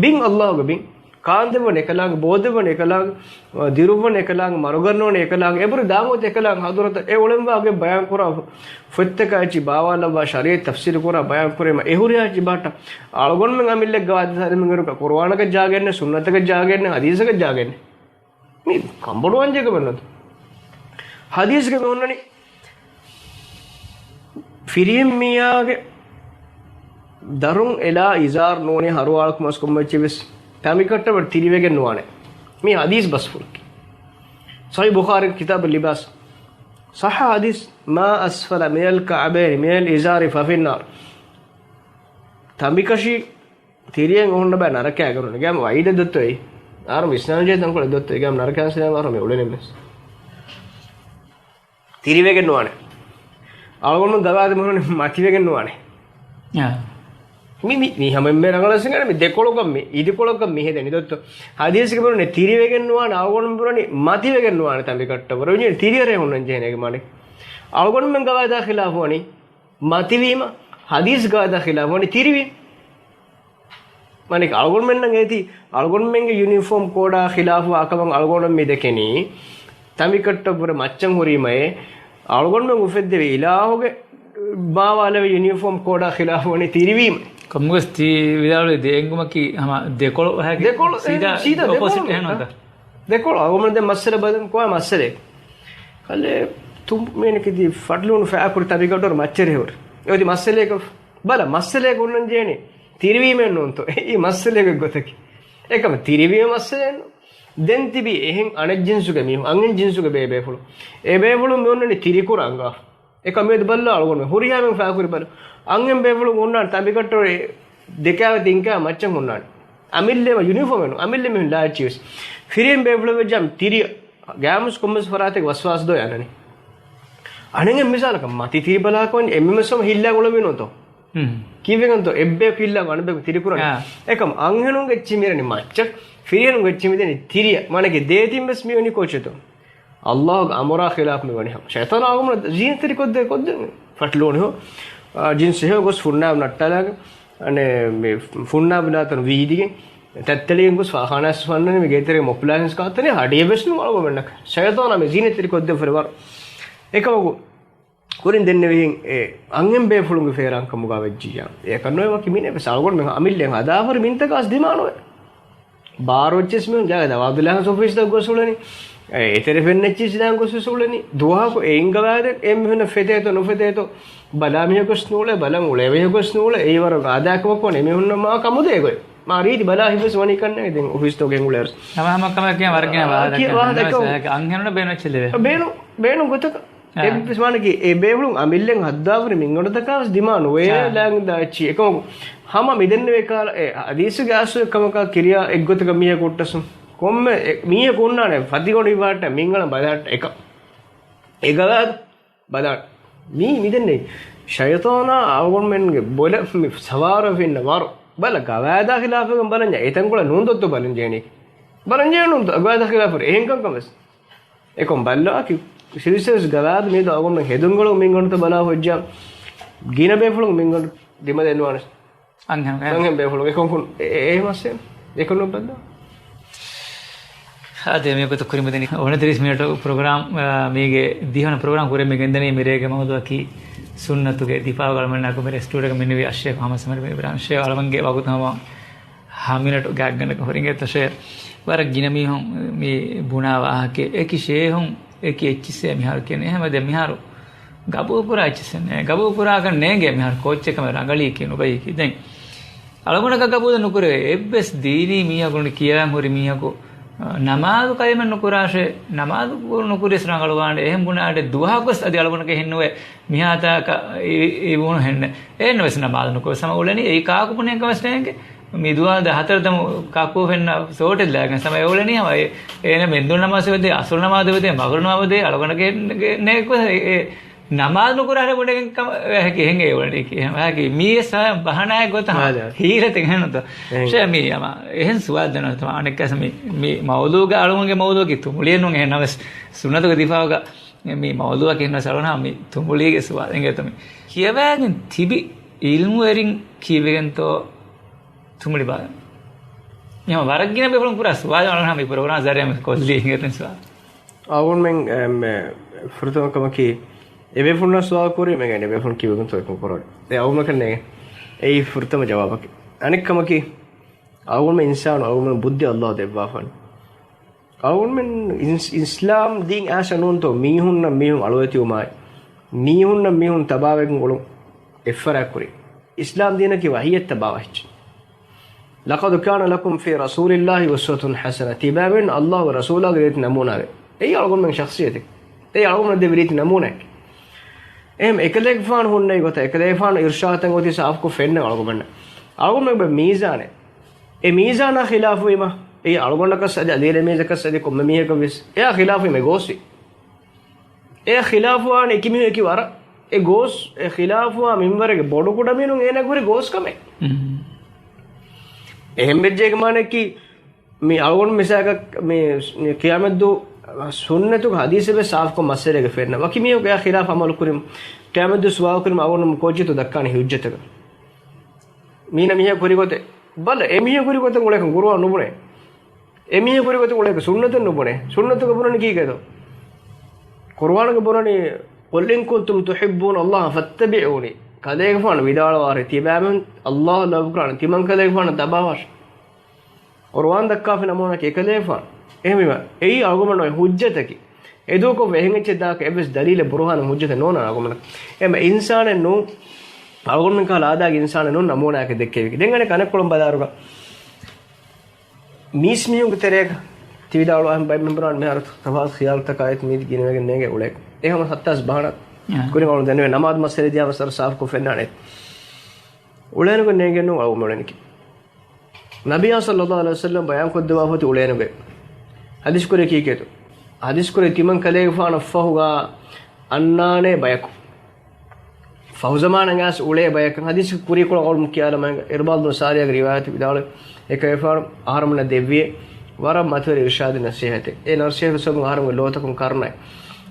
ބިން އައްލާހުގެ ބިން. ކާންދެއްވަނީ އެކަލާނގެ، ބޯދެއްވަނީ އެކަލާނގެ، ދިރުއްވަނީ އެކަލާނގެ، މަރުގަންނަވަނީ އެކަލާނގެ، އެބުރި ދާން އޮތީ އެކަލާނގެ ޙަޟްރަތަށް. އެ އުޅެންވާ ގޮތް ބަޔާން ކުރާ ފޮތްތަކާ އެއްޗި ބާވާލައްވާ ޝަރީޢަތް ތަފްސީލު ކުރާ ބަޔާން ކުރީމަ އެ ހުރިހާ އެއްޗި ބާއްޓަ އަޅުގަނޑުމެން އަމިއްލައަށް ގަވާއިދު ހަދާލެވުން އިރުގަ ޤުރުއާނަކަށް ޖާގައެއް ނެތް، ސުންނަތަކަށް ޖާގައެއް ނެތް، ޙަދީޘަކަށް ޖާގައެއް ނެތް. މީ ކަންބޮޑުވާން ޖެހޭ ކަމެއް ނޫން. ޙަދީޘްގަ މި ހުންނަނީ ފިރިހެން މީހާގެ ދަރުން އެޅާ އިޒާރު ނޫނީ ހަރުވާޅަކު މަސް ކޮންމެ އެއްޗެއް ވެސް ތަނބިކަށްޓަށް ވަރަށް ތިރިވެގެން ނުވާނެ. މީ ޙަދީޘް ބަސްފުޅަކީ. ޞަޙީޙު ބުޚާރީގެ ކިތާބު ލިބާސް. ޞައްޙަ ޙަދީޘް، "ما أسفل من الكعبين من الإزار ففي النار." ތަނބިކަށި ތިރިއެއް އޮހޮންނަ ބައި ނަރަކައިގަ ނޫން. އެގައިމު ވަޢީދެއް ދޮއްތޯ އެއީ؟ އަހަރު ވިސްނާންޖެހޭ ތަންކޮޅެއް ދޮއްތޯ؟ އެގައިމު ނަރަކައިން ސިލައިމަ އަހަރު މި އުޅެނެއް ވެސް. ތިރިވެގެން ނުވާނެ. އަޅުގަނޑު ގަވާއިދު މިހުން މަތިވެގެން ނުވާނެ. އާ. މި، މި، މި ހަމަ އެންމެ ރަނގަޅަށް ސިނގާނެ މި ދެކޮޅަކަށް މި، އިދިކޮޅަކަށް މި ހެދެނީ ދޮއްތޯ. ޙަދީޘްގަ ބުނަނީ ތިރިވެގެން ނުވާނެ، އަޅުގަނޑު ބުނަނީ މަތިވެގެން ނުވާނެ ތަނބިކަށްޓަށް ވަރަށް ތިރިއަރޭ ހުންނަން ޖެހޭނެ މާނަ. އަޅުގަނޑުމެން ގަވާއިދާ ޚިލާފު ވަނީ މަތިވީމަ، ޙަދީޘް ގަވާއިދާ ޚިލާފު ވަނީ ތިރިވީމަ. މާނަ އަޅުގަނޑުމެންނަށް އޭތި، އަޅުގަނޑުމެންގެ ޔުނީފޯމް ކޯޑާ ޚިލާފުވާ ކަމަށް އަޅުގަނޑުމެން މި ދެކެނީ، ތަނބިކަށްޓަށްވުރެ މައްޗަށް ހުރީމައޭ، އަޅުގަނޑުމެން އުފެއްދެވި އިލާހުގެ ބާވާލެވި ޔުނީފޯމް ކޯޑާ ޚިލާފު ވަނީ ތިރިވީމަ. ކަމުގަސް ތީ ވިދާޅުވި ދެ އެނގުމަކީ ހަމަ ދެކޮޅު ހައިގެ ދެކޮޅު، ސީދާ ސީދާ އޮޕޯޒިޓް ދެކޮޅު. އެހެން ނޫންތަ؟ ދެކޮޅު. އަޅުގަނޑު ދެން މައްސަލަ ބަލަން ކޮބާ މައްސަލައެއް. ކަލޭ ތުނބު މީނަކީ ތި ފަޓްލޫނު ފައިކުރި ތަނބިކަށްޓަށް މައްޗަށް ހުރި. އެއޮތީ މައްސަލައެއް ކަ-، ބަލަ މައްސަލައެއް އޮންނަން ޖެހޭނީ. ތިރިވީމެއް ނޫންތޯ؟ އެއީ މައްސަލައެއް ގޮތަކީ. އެކަމަ ތިރިވީމަ މައްސަލައެއް ނޫން. ދެން ތިބީ އެހެން އަނެއް ޖިންސުގެ މީހުން، އަންހެން ޖިންސުގެ ބޭބޭފުޅު. އެ ބޭފުޅުން މި އޮންނަނީ ތިރިކުރަން ގާ. އެކަމް މިއަދު ބައްލަ އަޅުގަނޑު ހުރިހާ މީހުން ފާކުރި ބަލު. އަންހެން ބޭފުޅުން އޮންނާނެ ތަނބިކައްޓު ދެކާވެ ތިންކާ މައްޗަށް ހުންނާނެ. އަމިއްލައިމަ ޔުނީފޯމެއް ނޫން. އަމިއްލައިމަ މީހުން ލާއްޗިވެސް. ފިރިހެން ބޭފުޅެއް ވެއްޖާމަ ތިރި ގާމުސް ކޮންމެސް ފަރާތެއް ވަސްވާސް ދޯ އަންނަނީ. އަނެއް މިސާލަކަށް މަތި ތިރި ބަލާކަށް ވަންޏާ އެންމެ ސޮމ ހިއްލާ އުޅެވި ނޫންތޯ؟ ކީއްވެގެންތޯ؟ އެއްބޭ ހިއްލާ އަނެއްބޭ ތިރިކުރަނީ. އާ. އެކަމް އަންހެނުން އެއްޗި މިރަނީ މައްޗަށް، ފިރިހެނުން އެއްޗި މިދެނީ ތިރިއަށް. މާނައަކީ ދޭތިން ވެސް މިވަނީ ކޯޗެތޯ؟ އައްލާހުގެ އަމުރާ ޚިލާފު މިވަނީ ހަމަ. ޝައިޠާނާ އަޅުގަނޑު ޒީނަތްތެރި ކޮށްދޭ ކޮށްދޭ ފަޓްލޯނި ހޯ. އާ، ޖިންސް ހެޔޮ ގޮސް ފުންނާ ނައްޓާލާގެ. އަނެއް މި ފުންނާ ބިނާތަން ވީދިގެން ތައްތެޅިގެން ގޮސް ފާޚާނާސް ފަންނަނީ މި ގޭތެރޭ މޮޕްލާހިންސް ކާތަނީ ހަޑިޔަ ވެސް ނޫން އަޅުގަނޑަކަށް. ޝައިޠާނާ މި ޒީނަތްތެރި ކޮށްދޭ ފަރިވާރު. އެކަމަކު ކުރިން ދެންނެވިހެން އެ އަންހެން ބޭފުޅުންގެ ފޭރާން ކަމުގަ ވެއްޖިއްޔާ. އެކަން ނުވޭ ވަކި މިނެ ވެސް އަޅުގަނޑު މެ އަމިއްލެން ހަދާފަރި މިންތަކާސް ދިމާނުވެ. ބާރު އެއްޗިސް މިހުން ޖާގަ ދަވާދުލާހަން ސޮފީސް ދަށް ގޮސް އުޅެނީ. އެ އެތެރެ ފެންނެއްޗިސް ދާން ގޮސް ވެސް އުޅެނީ. ދުވަހަކު އެ އިންގަވާދެން އެ މިހުނަށް ފެތޭތޯ ނުފެތޭތޯ. ބަލާ މީހަކުސް ނޫޅޭ، ބަލަން އުޅޭ މީހަކުސް ނޫޅޭ. އެއީ ވަރަށް އާދައިކަމަކު ވަނީ މީހުންނަށް މާ ކަމުދޭ ގޮތް. މާ ރީތި ބަލާ ހިތްވެސް ވަނީ ކަންނޭނގެ ދެން އޮފީސްތޯ ގެން އުޅޭ. ހަމަ ހަމަ ކަމެއް ވާހަކަ ވާހަކަ ވާހަކަ ކިޔަން ވަރަށް ގިނަ ވާހަކަ އަންހެނުންނަށް ބޭނުން އެއްޗެއް ލެވޭ. ބޭނު، ބޭނުން ގޮތަކަށް. އެއްވެސް މާނައަކީ އެ ބޭފުޅުން އަމިއްލަން ހައްދާފަރި މިންގަނޑުތަކާ ވެސް ދިމާ ނުވޭ އާ. ލާނގި ދާ އެއްޗި. އެކަމަކު ހަމަ މިދެންނެވި ކާލަ އެ ހަދީސުގެ އަސްލު އެއްކަމަކާ ކިރިޔާ އެއްގޮތަކަށް މީހަކު ހުއްޓަސް ކޮންމެ އެ މީހަކު ހުންނާނެ ފަތިގޮނޑި ވާޓް މިންގަނޑަށް ބަލާއްޓަ އެކަ. އެ ގަވާ ބަލާން. މީ މިދެންނެވި ޝައިޠާނާ އަޅުގަނޑުމެންގެ ބޮލަށް މި ސަވާރަށް ފެންނަ ވާރު. ބަލަ ގަވާއިދާ ޚިލާފަކަށް ބަލަންޏާ އެތަންކޮޅަށް ނޫން ދޮއްތޯ ބަލަން ޖޭނީ. ބަލަން ޖޭނުން ގަވާއިދާ ޚިލާފަށް އެހެން ކަންކަން ވެސް. އެކޮން ބައްލަވާކި ސިރިސް ގަވާއިދު މިއަދު އަޅުގަނޑުމެން ހެދުންގަޅު މިންގަނޑުތައް ބަލާ ހުއްޖާ ގިނަ ބޭފުޅުން މިންގަނޑު ދިމަދެންވާނެ. އަންހެން، އަންހެން ބޭފުޅުން އެކޮން ކުން އެ، އެ، އެ މައްސަލަ އެކޮން ނުބައްލަވާ. އާދެ، މިވަގުތު ކުރިމަތިން އޮނަތިރީސް މިނެޓު ޕްރޮގްރާމް، އާ، މީގެ ދިހަވަނަ ޕްރޮގްރާމް ކުރެ މި ގެންދަނީ މިރޭގެ މައުޟޫޢަކީ ސުންނަތުގެ ދިފާޢުގަ އަޅުމެންނާ ކުރި ސްޓޫޑިއޯގަ މިނިވި އައްޝޭޚް މުޙައްމަދު ސަމަރީ އިބްރާހިމް ޝޭޚް އަޅުމެންގެ ވަގުތު ހަމަ ހަ މިނެޓު ގާތްގަނޑަކަށް ހުރިނގެ ތޮށޭ ވަރަށް ގިނަ މީހުން މި ބުނާ ވާހަކަ އެކި ޝޭހުން އެކި އެއްޗިސޭ މިހާރު ކިޔަނީ. އެހެމަ ދެ މިހާރު ގަބޫލުކުރާ އެއްޗިސެއް ނޭ. ގަބޫލުކުރާކަށް ނޭނގޭ މިހާރު ކޯއްޗެއް ކަމެއް ރަނގަޅީކީ ނުބައީކީ. ދެން އަޅުގަނޑަކަށް ގަބޫލު ނުކުރެވޭ. އެއްވެސް ދީނީ މީހަކު ކިޔަވަން ހުރި މީހަކު، އަ، ނަމާދު ކަލިމަ ނުކުރާށޭ، ނަމާދު ނުކުރިޔަސް ރަނގަޅުވާނެ. އެހެން ބުނާ އަޑެއް ދުވަހަކުވެސް އަދި އަޅުގަނޑަކަށް ހިންނުވޭ މިހާތާކަށް އި-، އިވުނު ހެންނެ. އެހެންނަމަވެސް ނަމާދު ނުކުރިޔަސް ހަމަ އުޅެނީ. އެއީ ކާކު ބުނެ ކަމެއް ނޭނގެ. މި ދުވާލު ދާ ހަތަރު ދަމު ކާކު ފެންނަ ސޯޓެއް ލާގެން ހަމަ އެ އުޅެނީ. ހަމަ އެ، އޭނަ މެންދުން ނަމާދު ވެދޭ، އަސުރު ނަމާދު ވެދޭ، މަގުރިބު ނަމާދު ވެދޭ، އަޅުގަނޑަކަށް ނޭ-، ނޭ-، އެ، ނަމާދު ނުކުރާ ހަރެ ބުނެގެން ކަމަށް އެހެކި އެހެނގެ އެވަނީ ކި-، އެހެން ވާހަކީ މީވެސް ބަހަނާއެއް ގޮތަށް ހާދަ. ހީލަތެއް އެހެން ނުތޯ؟ އެހެން. ޝޭ މީ އަމާ އެހެން ސުވާލު ދަންނަވަން ތަމާ އަނެއްކާސް މި، މި މައުޟޫގަ އަޅުގަނޑުގެ މައުޟޫއަކީ ތުނބުޅިއެއް ނޫން އެހެން ނަމަވެސް ސުންނަތުގެ ދިފާޢުގަ މި މައުޟޫއަކީ އެހެންނަމަވެސް އަޅުގަނޑު މި ތުނބުޅީގެ ސުވާލު އެނގޭތޯ މި. ކިޔަވައިގެން ތިބި އިލްމުވެރިން ކީއްވެގެންތޯ ތުނބުޅި ބާލަން؟ އެހެން ވަރަށް ގިނަ ބޭފުޅުން ކުރާ ސުވާލު އަޅުގަނޑު މި ޕްރޮގްރާމް ޒަރިއާ މި ކޮށްލީ އެނގޭތޯ މި ސުވާލު. އަޅުގަނޑުމެން، އެ، މެ، ފުރަތަމަ ކަމަކީ، އެބޭފުޅުންނާ ސުވާލު ކުރީ، މެގެން އެބޭފުޅުން ކީއްވެގެންތޯ އެކަން ކުރާނީ. އެ އަޅުގަނޑަކަށް ނޭނގެ. އެއީ ފުރަތަމަ ޖަވާބަކީ. އަނެއް ކަމަކީ، އަޅުގަނޑުމެން އިންސާނު، އަޅުގަނޑުމެން ބުއްދި އައްލާހު ދެއްވާފަން. އަޅުގަނޑުމެން އިސް-، އިސްލާމް ދީން އާސަ ނޫންތޯ، މީހުންނަށް މީހުން އަޅުވެތިވުމާއި، މީހުންނަށް މީހުން ތަބާވެގެން އުޅުން އެއްފަރާތް ކުރީ. އިސްލާމް ދީނަކީ ވަޙީއަށް ތަބާވާ އެއްޗެއް. لقد كان لكم في رسول الله أسوة حسنة. ތިބާމެން އައްލާހުގެ ރަސޫލާގެ ރީތި ނަމޫނާވެ. އެއީ އަޅުގަނޑުމެން ޝަޚްޞިއްޔަތެއް. އެއީ އަޅުގަނޑުމެން ދެއްވި ރީތި ނަމޫނާއެއް. އެހެން އެކަލޭގެފާނު ހުންނައި ގޮތަށް، އެކަލޭގެފާނު އިރުޝާދުތައް އޮތީ ސާފުކޮށް ފެންނަ އަޅުގަނޑުމެންނަށް. އަޅުގަނޑުމެން މީޒާނެއް. އެ މީޒާނާ ޚިލާފުވީމަ، އެއީ އަޅުގަނޑަކަސް އަދި އަލީރޭ މީޒަކަސް އަދި ކޮންމެ މީހަކަށް ވެސް އެއާ ޚިލާފުވީމަ ގޯސްވީ. އެ ޚިލާފުވާނެ އެކި މީހުން އެކި ވަރަށް. އެ ގޯސް، އެ ޚިލާފުވާ މިންވަރެއްގެ ބޮޑު ކުޑަމީހުން އޭނާގެ ހުރި ގޯސް ކަމެއް. އެހެން ވެއްޖެ އޭގެ މާނައަކީ، މި އަޅުގަނޑު މިސާލަކަށް މި ޤިޔާމަތްދުވަހު ސުންނަތުގެ ޙަދީޘެއް ވެސް ސާފުކޮށް މައްސަލައެއްގަ ފެންނަ. ވަކި މީހަކު އެއާ ޚިލާފަށް ޢަމަލު ކުރިމު، ޤިޔާމަތްދުވަހު ސުވާލު ކުރިމު އަޅުގަނޑު ކޯއްޗެއްތޯ ދައްކާނެ ޙުއްޖަތަކަށް؟ މީނަ މީހަކު ކުރި ގޮތެއް. ބަލަ، އެ މީހަކު ކުރި ގޮތެއް އުޅޭކަން ޤުރުއާން ނުބުނޭ. އެ މީހަކު ކުރި ގޮތެއް އުޅޭކަން ސުންނަތެއް ނުބުނޭ. ސުންނަތުގަ ބުނަނީ ކީކޭތޯ؟ ޤުރުއާނުގަ ބުނަނީ، "قل إن كنتم تحبون الله فاتبعوني." ކަލޭގެފާނު ވިދާޅުވާށޭ، ތިބާމެން އައްލާހު ލަވްކުރާނެ، ތިމަން ކަލޭގެފާނަށް ތަބާވާށޭ. ޤުރުއާން ދައްކާފި ނަމޫނާއަކީ އެކަލޭގެފާނު. އެހެންވީމަ، އެއީ އަޅުގަނޑުމެން އޮތް ޙުއްޖަތަކީ. އެދުވަހު ކޮށްފަ އެހެން އެއްޗެއް ދާކަށް އެއްވެސް ދަލީލެއް ބުރުހާނެއް ޙުއްޖަތެއް ނޯންނާނެ އަޅުގަނޑަކަށް. އެހެންވީމަ އިންސާނެއް ނޫން، އަޅުގަނޑުމެން ކަހަލަ އާދައިގެ އިންސާނެއް ނޫން ނަމޫނާއަކަށް ދެއްކެވި. ދެން އަނެއް ކަނެއްކޮޅުން ބަލާއިރުގަ މީސްމީހުންގެ ތެރޭގަ ވިދާޅުވާ ބައެއް މެމްބަރުން މިހާރު ތަފާތު ޚިޔާލުތަކާ އެތި މީތި ގިނަވެގެން ނޭނގެ އުޅޭ. އެ ހަމަ ހައްތާސް ބަހަނަ އާ. ކުރިން އަޅުން ދެންނެވޭ ނަމާދު މައްސަލަ ދިޔާ ވެސް ސާފުކޮށް ފެންނާނެ. އުޅޭނުގެ ނޭނގެން ނޫން އަޅު އުޅެނިކި. ނަބިޔާ ޞައްލައްލާހު ޢަލައިހި ވަސައްލަމް ބަޔާންކޮށްދެއްވާފަތި އުޅޭނުގެ. ޙަދީޘް ކުރޭ ކީކޭތޯ؟ ޙަދީޘް ކުރޭ ތިމަން ކަލޭގެފާނަށް ފަހުގަ އަންނާނޭ ބަޔަކު. ފަހުޒަމާނަށް އައިސް އުޅޭ ބަޔަކަށް ޙަދީޘް ކުރީކޮޅު އަޅުމު ކިޔާލަމާ އިރުބާޟް ބިން ސާރިޔާގެ ރިވާޔަތު ވިދާޅުވޭ. އެކަލޭގެފާނު އަހަރުމެންނަށް ދެއްވިޔޭ ވަރަށް މަތިވެރި އިރުޝާދެއް ނަޞޭޙަތެއް. އެ ނަޞޭޙަތު ސަބަބުން އަހަރުމެންގެ ލޯތަކުން ކަރުނައެއް.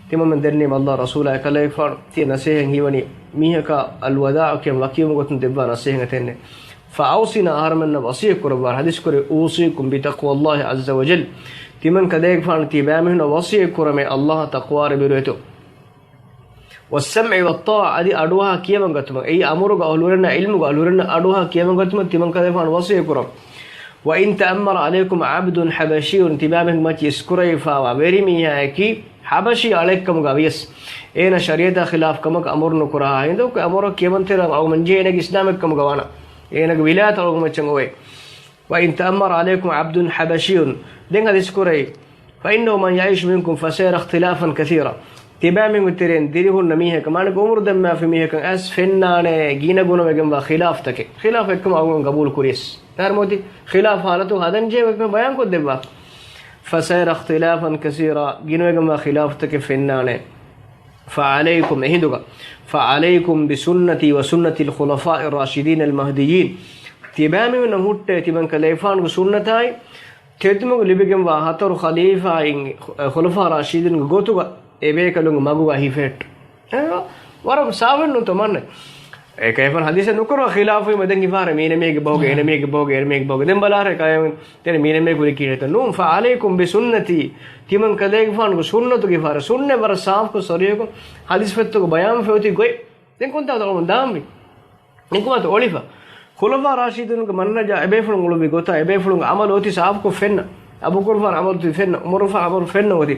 ތިމަމެން ދެންނީ މައްލާ ރަސޫލާ އެކަލޭގެފާނު ތިޔަ ނަސޭހަތް ހީވަނީ މީހަކާ އަލްވަދާޢު ކިޔަން ވަކިވުމުގެ ގޮތުން ދެއްވާ ނަސޭހަތެއް ނެތް. ފައައުޞިނާ އަހަރުމެންނަށް ވަޞިއްޔަތް ކުރައްވާ ޙަދީޘް ކުރޭ، އޫޞީކުމް ބިތަޤްވައްލާހި ޢައްޒަ ވަޖައްލް. ތިމަން ކަލޭގެފާނު ތިބާމީހުންނަށް ވަޞިއްޔަތް ކުރަމޭ އައްލާހަށް ތަޤްވާވެރިވެރިވޭތޯ. ވައްސަމްޢި ވައްޠާޢަ އަދި އަޑުއަހާ ކިޔަވަން ގަތުމަށް. އެއީ އަމުރުގެ އަހުލުވެރިންނަށް ޢިލްމުގެ އަހުލުވެރިންނަށް އަޑުއަހާ ކިޔަވަން ގަތުމަށް ތިމަން ކަލޭގެފާނު ވަޞިއްޔަތް ކުރަން. وَإِنْ تَأَمَّرَ عَلَيْكُمْ عَبْدٌ حَبَشِيٌّ ތިބާމީހުން މަތި އިސްކުރެވިފާވާ ވެރިމީހާއަކީ ޙަބަޝީ އަޅެއްކަމުގަ ވިޔަސް، އޭނަ ޝަރީޢަތާ ޚިލާފް ކަމަކަށް އަމުރު ނުކުރާ ހިނދު އަމުރަށް ކިޔަމަންތެރި އަޅުމަން ޖެހޭ އޭނަގެ އިސްލާމެއްކަމުގަ ވާނަ. އޭނަގެ ވިލާޔަތު އަޅުގަނޑުމެން އެއްޗެއް އޮވޭ. وَإِنْ تَأَمَّرَ عَلَيْكُمْ عَبْدٌ حَبَشِيٌّ ދެން ޙަދީޘް ކުރޭ. فَإِنَّهُ مَنْ يَعِشْ مِنْكُمْ فَسَيَرَى اخْتِلَافًا كَثِيرًا ތިބާމީހުންގެ ތެރެއިން ދިރިހުންނަ މީހަކަށް، މާނައަކީ އުމުރު ދެންމާފި މީހަކަށް އައިސް ފެންނާނެ ގިނަގުނަވެގެންވާ ޚިލާފްތަކެއް. ޚިލާފް އެއްކަމަށް އަޅުގަނޑު ގަބޫލު ކުރިޔަސް. ދާރިމަތި ޚިލާފް ޙާލަތު ހަދަންޖެހޭ ބަޔާންކޮށްދެއްވާ. فَسَيَرَى اخْتِلَافًا كَثِيرًا ގިނަވެގެންވާ ޚިލާފްތަކެއް ފެންނާނެ. فَعَلَيْكُمْ އެހިނދުގަ، فَعَلَيْكُمْ بِسُنَّتِي وَسُنَّةِ الْخُلَفَاءِ الرَّاشِدِينَ الْمَهْدِيِّينَ ތިބާމީހުންނަށް ހުއްޓޭ ތިމަން ކަލޭގެފާނުގެ ސުންނަތާއި، ތެދުމަގު ލިބިގެންވާ ހަތަރު ޚަލީފާއިން، ޚުލަފާ ރާޝިދީންގެ ގޮތުގަ އެބޭކަލުންގެ މަގުގަ ހިފެހެއްޓު. އެ، ވަރަށް ސާފެއް ނޫންތޯ މަންނަ. އެކަލޭގެފާނު ޙަދީޘެއް ނުކުރައްވާ ޚިލާފުވީމަ ދެން ހިފާރެ މީނަމީގެ ބަހުގެ، އޭނަމީގެ ބަހުގެ، އޭނަމީގެ ބަހުގެ. ދެން ބަލާރެ ކަލޭގެފާނު ތެރެ މީނަމީ ކުރި ކީރިތަ ނޫން. فَعَلَيْكُمْ بِسُنَّتِي ތިމަން ކަލޭގެފާނުގެ ސުންނަތުގެ ފާރެ. ސުންނަތް ވަރަށް ސާފުކޮށް ސަރީޙުކޮށް ޙަދީޘް ފޮތުގަ ބަޔާން ފެއޮތީ ގޮތް. ދެން ކޮންތާ އަޅުގަނޑު ދާންވީ؟ ނިކުމާތު އޮޅިފަ. ޚުލަފާ ރާޝިދޫނުގެ މަންހަޖާ އެބޭފުޅުން އުޅުއްވި ގޮތާ އެބޭފުޅުންގެ އަމަލު އޮތީ ސާފުކޮށް ފެންނަ. އަބޫބަކުރުފާނު އަމަލު އޮތީ ފެންނަ. ޢުމަރުފާނު އަމަލު ފެންނަ އޮތީ.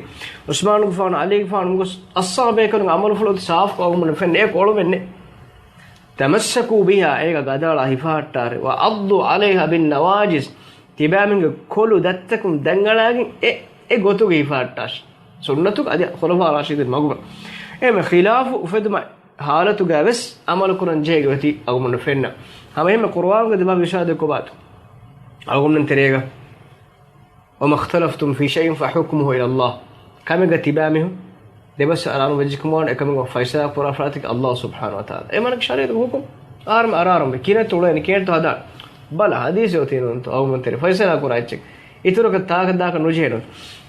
ޢުސްމާނުގެފާނު، ޢަލީގެފާނު ގޮސް އައްޞާބޭކަލުންގެ އަމަލުފުޅު އޮތީ ސާފުކޮށް އަޅުގަނޑު ފެންނަ. އޭ ކޮޅުމެއް ނެތް. تَمَسَّكُوا بِهَا އޭގަ ގަދައަޅާ ހިފަހައްޓާރެ. وَعَضُّوا عَلَيْهَا بِالنَّوَاجِذِ ތިބާމީހުންގެ ކޮލު ދައްތަކުން ދަނގަޅާގެން އެ، އެ ގޮތުގަ ހިފަހައްޓާށި. ސުންނަތުގަ އަދި ޚުލަފާ ރާޝިދޫން މަގުގަ. އެހެން ޚިލާފު އުފެދުމަށް ޙާލަތުގަ ވެސް ޢަމަލު ކުރަން ޖެހޭ ގޮތީ އަޅުގަނޑު ފެންނަ. ހަމައެހެންމެ ޤުރުއާނުގެ ދިމާވި އިރުޝާދެއް ކޮބާތޯ؟ އަޅުގަނޑުމެން ތެރޭގަ، وَمَا اخْتَلَفْتُمْ فِيهِ مِنْ شَيْءٍ فَحُكْمُهُ إِلَى اللَّهِ ކަމެއްގަ ތިބާމީހުން ދެބަސް އަރާނު ވެއްޖެކަމުވާނެ، އެކަމެއްގަ ފައިސަލާ ކުރާ ފަރާތަކީ އައްލާހު ސުބްޙާނަހޫ ވަތަޢާލާ. އެ މާނައަކީ ޝަރީޢަތުގެ ޙުކުމް އަހަރުމެން އަރާރަނބެ ކިހިނެއްތޯ އުޅޭނީ، ކިހިނެއްތޯ ހަދާނީ. ބަލަ، ޙަދީޘެއް އޮތީ ނޫންތޯ އަޅުގަނޑުމެން ތެރޭ ފައިސަލާ ކުރާ އެއްޗެއް. އިތުރަކަށް ތާކަށް ދާކަށް ނުޖެހޭނު.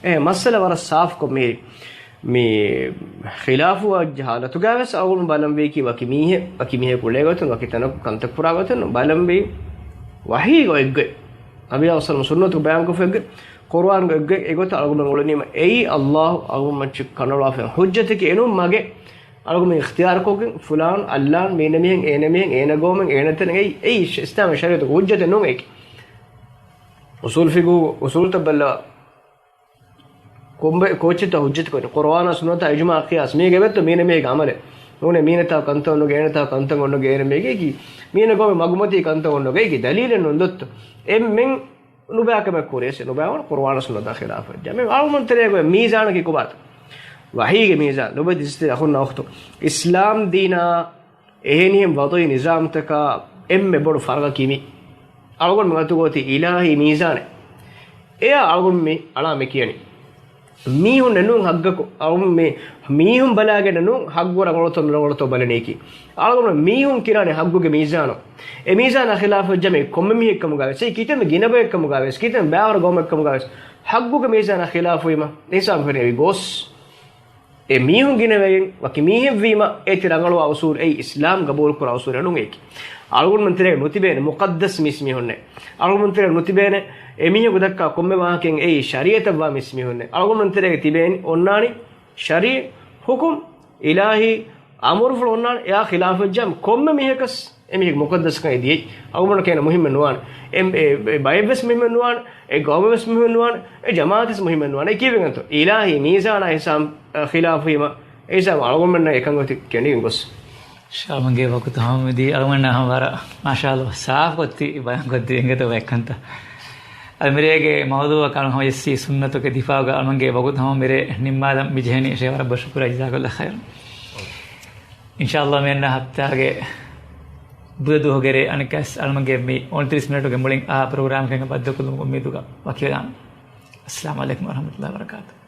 އެ މައްސަލަ ވަރަށް ސާފުކޮށް މިހިރީ. މި ޚިލާފުވާ ޙާލަތުގަ ވެސް އަޅުގަނޑު ބަލަންވީކީ ވަކި މީހެއް، ވަކި މީހަކު އުޅޭ ގޮތުން، ވަކި ތަނަކު ކަންތައް ކުރާ ގޮތުން ބަލަންވީ ވަޙީގެ އޮތްގޮތް. ނަބިއްޔާ ސައްލަމް ސުންނަތުގަ ބަޔާންކޮށްފައި އޮތްގޮތް، ޤުރުއާންގެ އޮތްގޮތް، އެގޮތަށް އަޅުގަނޑުމެން އުޅެނީމަ އެއީ އައްލާހު އަޅުގަނޑުމެން މައްޗަށް ކަނޑައަޅާފައި ޙުއްޖަތަކީ އެނޫން މަގެއް އަޅުގަނޑުމެން އިޚްތިޔާރުކޮށްގެން ފުލާން އައްލާން މީނަމީހެން އޭނަމީހެން އޭނަ ގައުމެއް އޭނަ ތަނެއް އެއީ، އެއީ އިސް-، އިސްލާމީ ޝަރީޢަތުގެ ޙުއްޖަތެއް ނޫން އެއީކީ. އުޞޫލު ފިޤުހު އުޞޫލުތައް ބައްލަވާ. ކޮންބެ-، ކޯއްޗެއްތޯ ޙުއްޖަތު ކޮށް؟ ޤުރުއާނާ ސުންނަތާ އިޖުމާޢާ ޤިޔާސް. މީގެ ވެއްތޯ މީނަ މީގެ އަމަލެއް. ނޫނޭ މީނަތާ ކަންތައް އޮންނަގެ އޭނަތާ ކަންތައް އޮންނަގެ އޭނަ މީގެ ކީ. މީނަ ގައުމެއް މަގުމަތީ ކަންތައް އޮންނަގެ ކީ. ދަލީލެއް ނޫން ދޮއްތޯ. އެންމެން ނުބައި ކަމެއް ކުރިޔަސް ނުބައި ވަން ޤުރުއާނާ ސުންނަތާ ޚިލާފަށް. މި އަޅުގަނޑު ތެރޭގަ މީޒާނަކީ ކޮބާތޯ؟ ވަޙީގެ މީޒާން. ލޮބުވެތި އިޒްތި އަޚުންނާ އުޚްތު. އިސްލާމް ދީނާ އެހެނިހެން ވަޟުޢީ ނިޒާމްތަކާ އެންމެ ބޮޑު ފަރުޤަކީ މީ. އަޅުގަނޑު މި އަތުގަ އޮތީ އިލާހީ މީޒާނެއް. އެޔާ އަޅުގަނޑު މި އަޅާ މި ކިޔަނީ. މީހުންނެއް ނޫން ހައްގަކު. އަޅުގަނޑު މި މީހުން ބަލާގެން ނޫން ހައްގު ރަނގަޅުތޯ ނުރަނގަޅުތޯ ބަލަނީކީ. އަޅުގަނޑު މީހުން ކިޔާނެ ހައްގުގެ މީޒާނު. އެ މީޒާނާ ޚިލާފަށް ޖަމެ ކޮންމެ މީހެއްކަމުގަ ވެސް، ކިތަންމެ ގިނަ ބަޔެއްކަމުގަ ވެސް، ކިތަން ބައިވަރު ގައުމެއްކަމުގަ ވެސް، ހައްގުގެ މީޒާނާ ޚިލާފުވީމަ، އިންސާން ފެނެވި ގޯސް. އެ މީހުން ގިނަވެގެން ވަކި މީހެއްވީމަ، އޭތި ރަނގަޅުވާ އުސޫލް އެއީ އިސްލާމް ގަބޫލުކުރާ އުސޫލެއް ނޫން އެއީކީ. އަޅުގަނޑުމެން ތެރޭގަ ނުތިބޭނެ މުޤައްދަސް މީސްމީހުންނެއް. އަޅުގަނޑުމެން ތެރޭގަ ނުތިބޭނެ އެމީހަކު ދައްކާ ކޮންމެ ވާހަކައެއް އެއީ ޝަރީޢަތަށްވާ މީސްމީހުންނެއް. އަޅުގަނޑުމެން ތެރޭގަ ތިބޭނީ އޮންނާނީ ޝަރީޢަ ހުކުމް، އިލާހީ އަމުރުފުޅު އޮންނާނެ އެއާ ޚިލާފަށް ޖަމް ކޮންމެ މީހަކަސް އެމީހެއްގެ މުޤައްދަސްކަން އެ ދިޔައީ. އަޅުގަނޑަކަށް އޭނަ މުހިއްމެއް ނުވާނެ. އެ، އެ، އެ ބައެއްވެސް މުހިއްމެއް ނުވާނެ. އެ ގައުމެއްވެސް މުހިއްމެއް ނުވާނެ. އެ ޖަމާޢަތެއް މުހިއްމެއް ނުވާނެ. އެ ކީއްވެގެންތޯ؟ އިލާހީ މީޒާނާ ހިސާބް، އަ، ޚިލާފުވީމަ، އެ ހިސާބް އަޅުގަނޑުމެންނަށް އެކަން އޮތީ ކެނޑިގެން ގޮސް. ޝާމްގެ ވަގުތު ހަމަ މިދީ އަޅުގަނޑަށް ހަމަ ވަރަށް މާޝާﷲ ސާފުކޮށް ތި ބަޔާންކޮށްދީ އިނގޭތޯ ބައެއް ކަންތައް. އަދި މިރޭގެ މައުޟޫއަކަށް އަޅުން ހަމަޖެއްސީ ސުންނަތުގެ ދިފާޢުގަ އަޅުންގެ ވަގުތު ހަމަ މިރޭ ނިންމާލަން މިޖެހެނީ. ޝޭޚް ވަރަށް ބޮޑަށް ޝުކުރާ، ޖަޒާކަﷲ ޚައިރަން. އިންޝާﷲ މިއަންނަ ހަފްތާގެ ބުދަ ދުވަހުގެ ރޭ އަނެއްކާސް އަޅުންގެ މި އުނަތިރީސް މިނެޓުގެ މުޅިން އާ ޕްރޮގްރާމަކަށް ބައްދަލުކޮށްލުމުގެ އުއްމީދުގަ ވަކިވެލާނަން. އައްސަލާމު ޢަލައިކުމް ވަރަޙްމަތުﷲ ވަބަރަކާތުހު.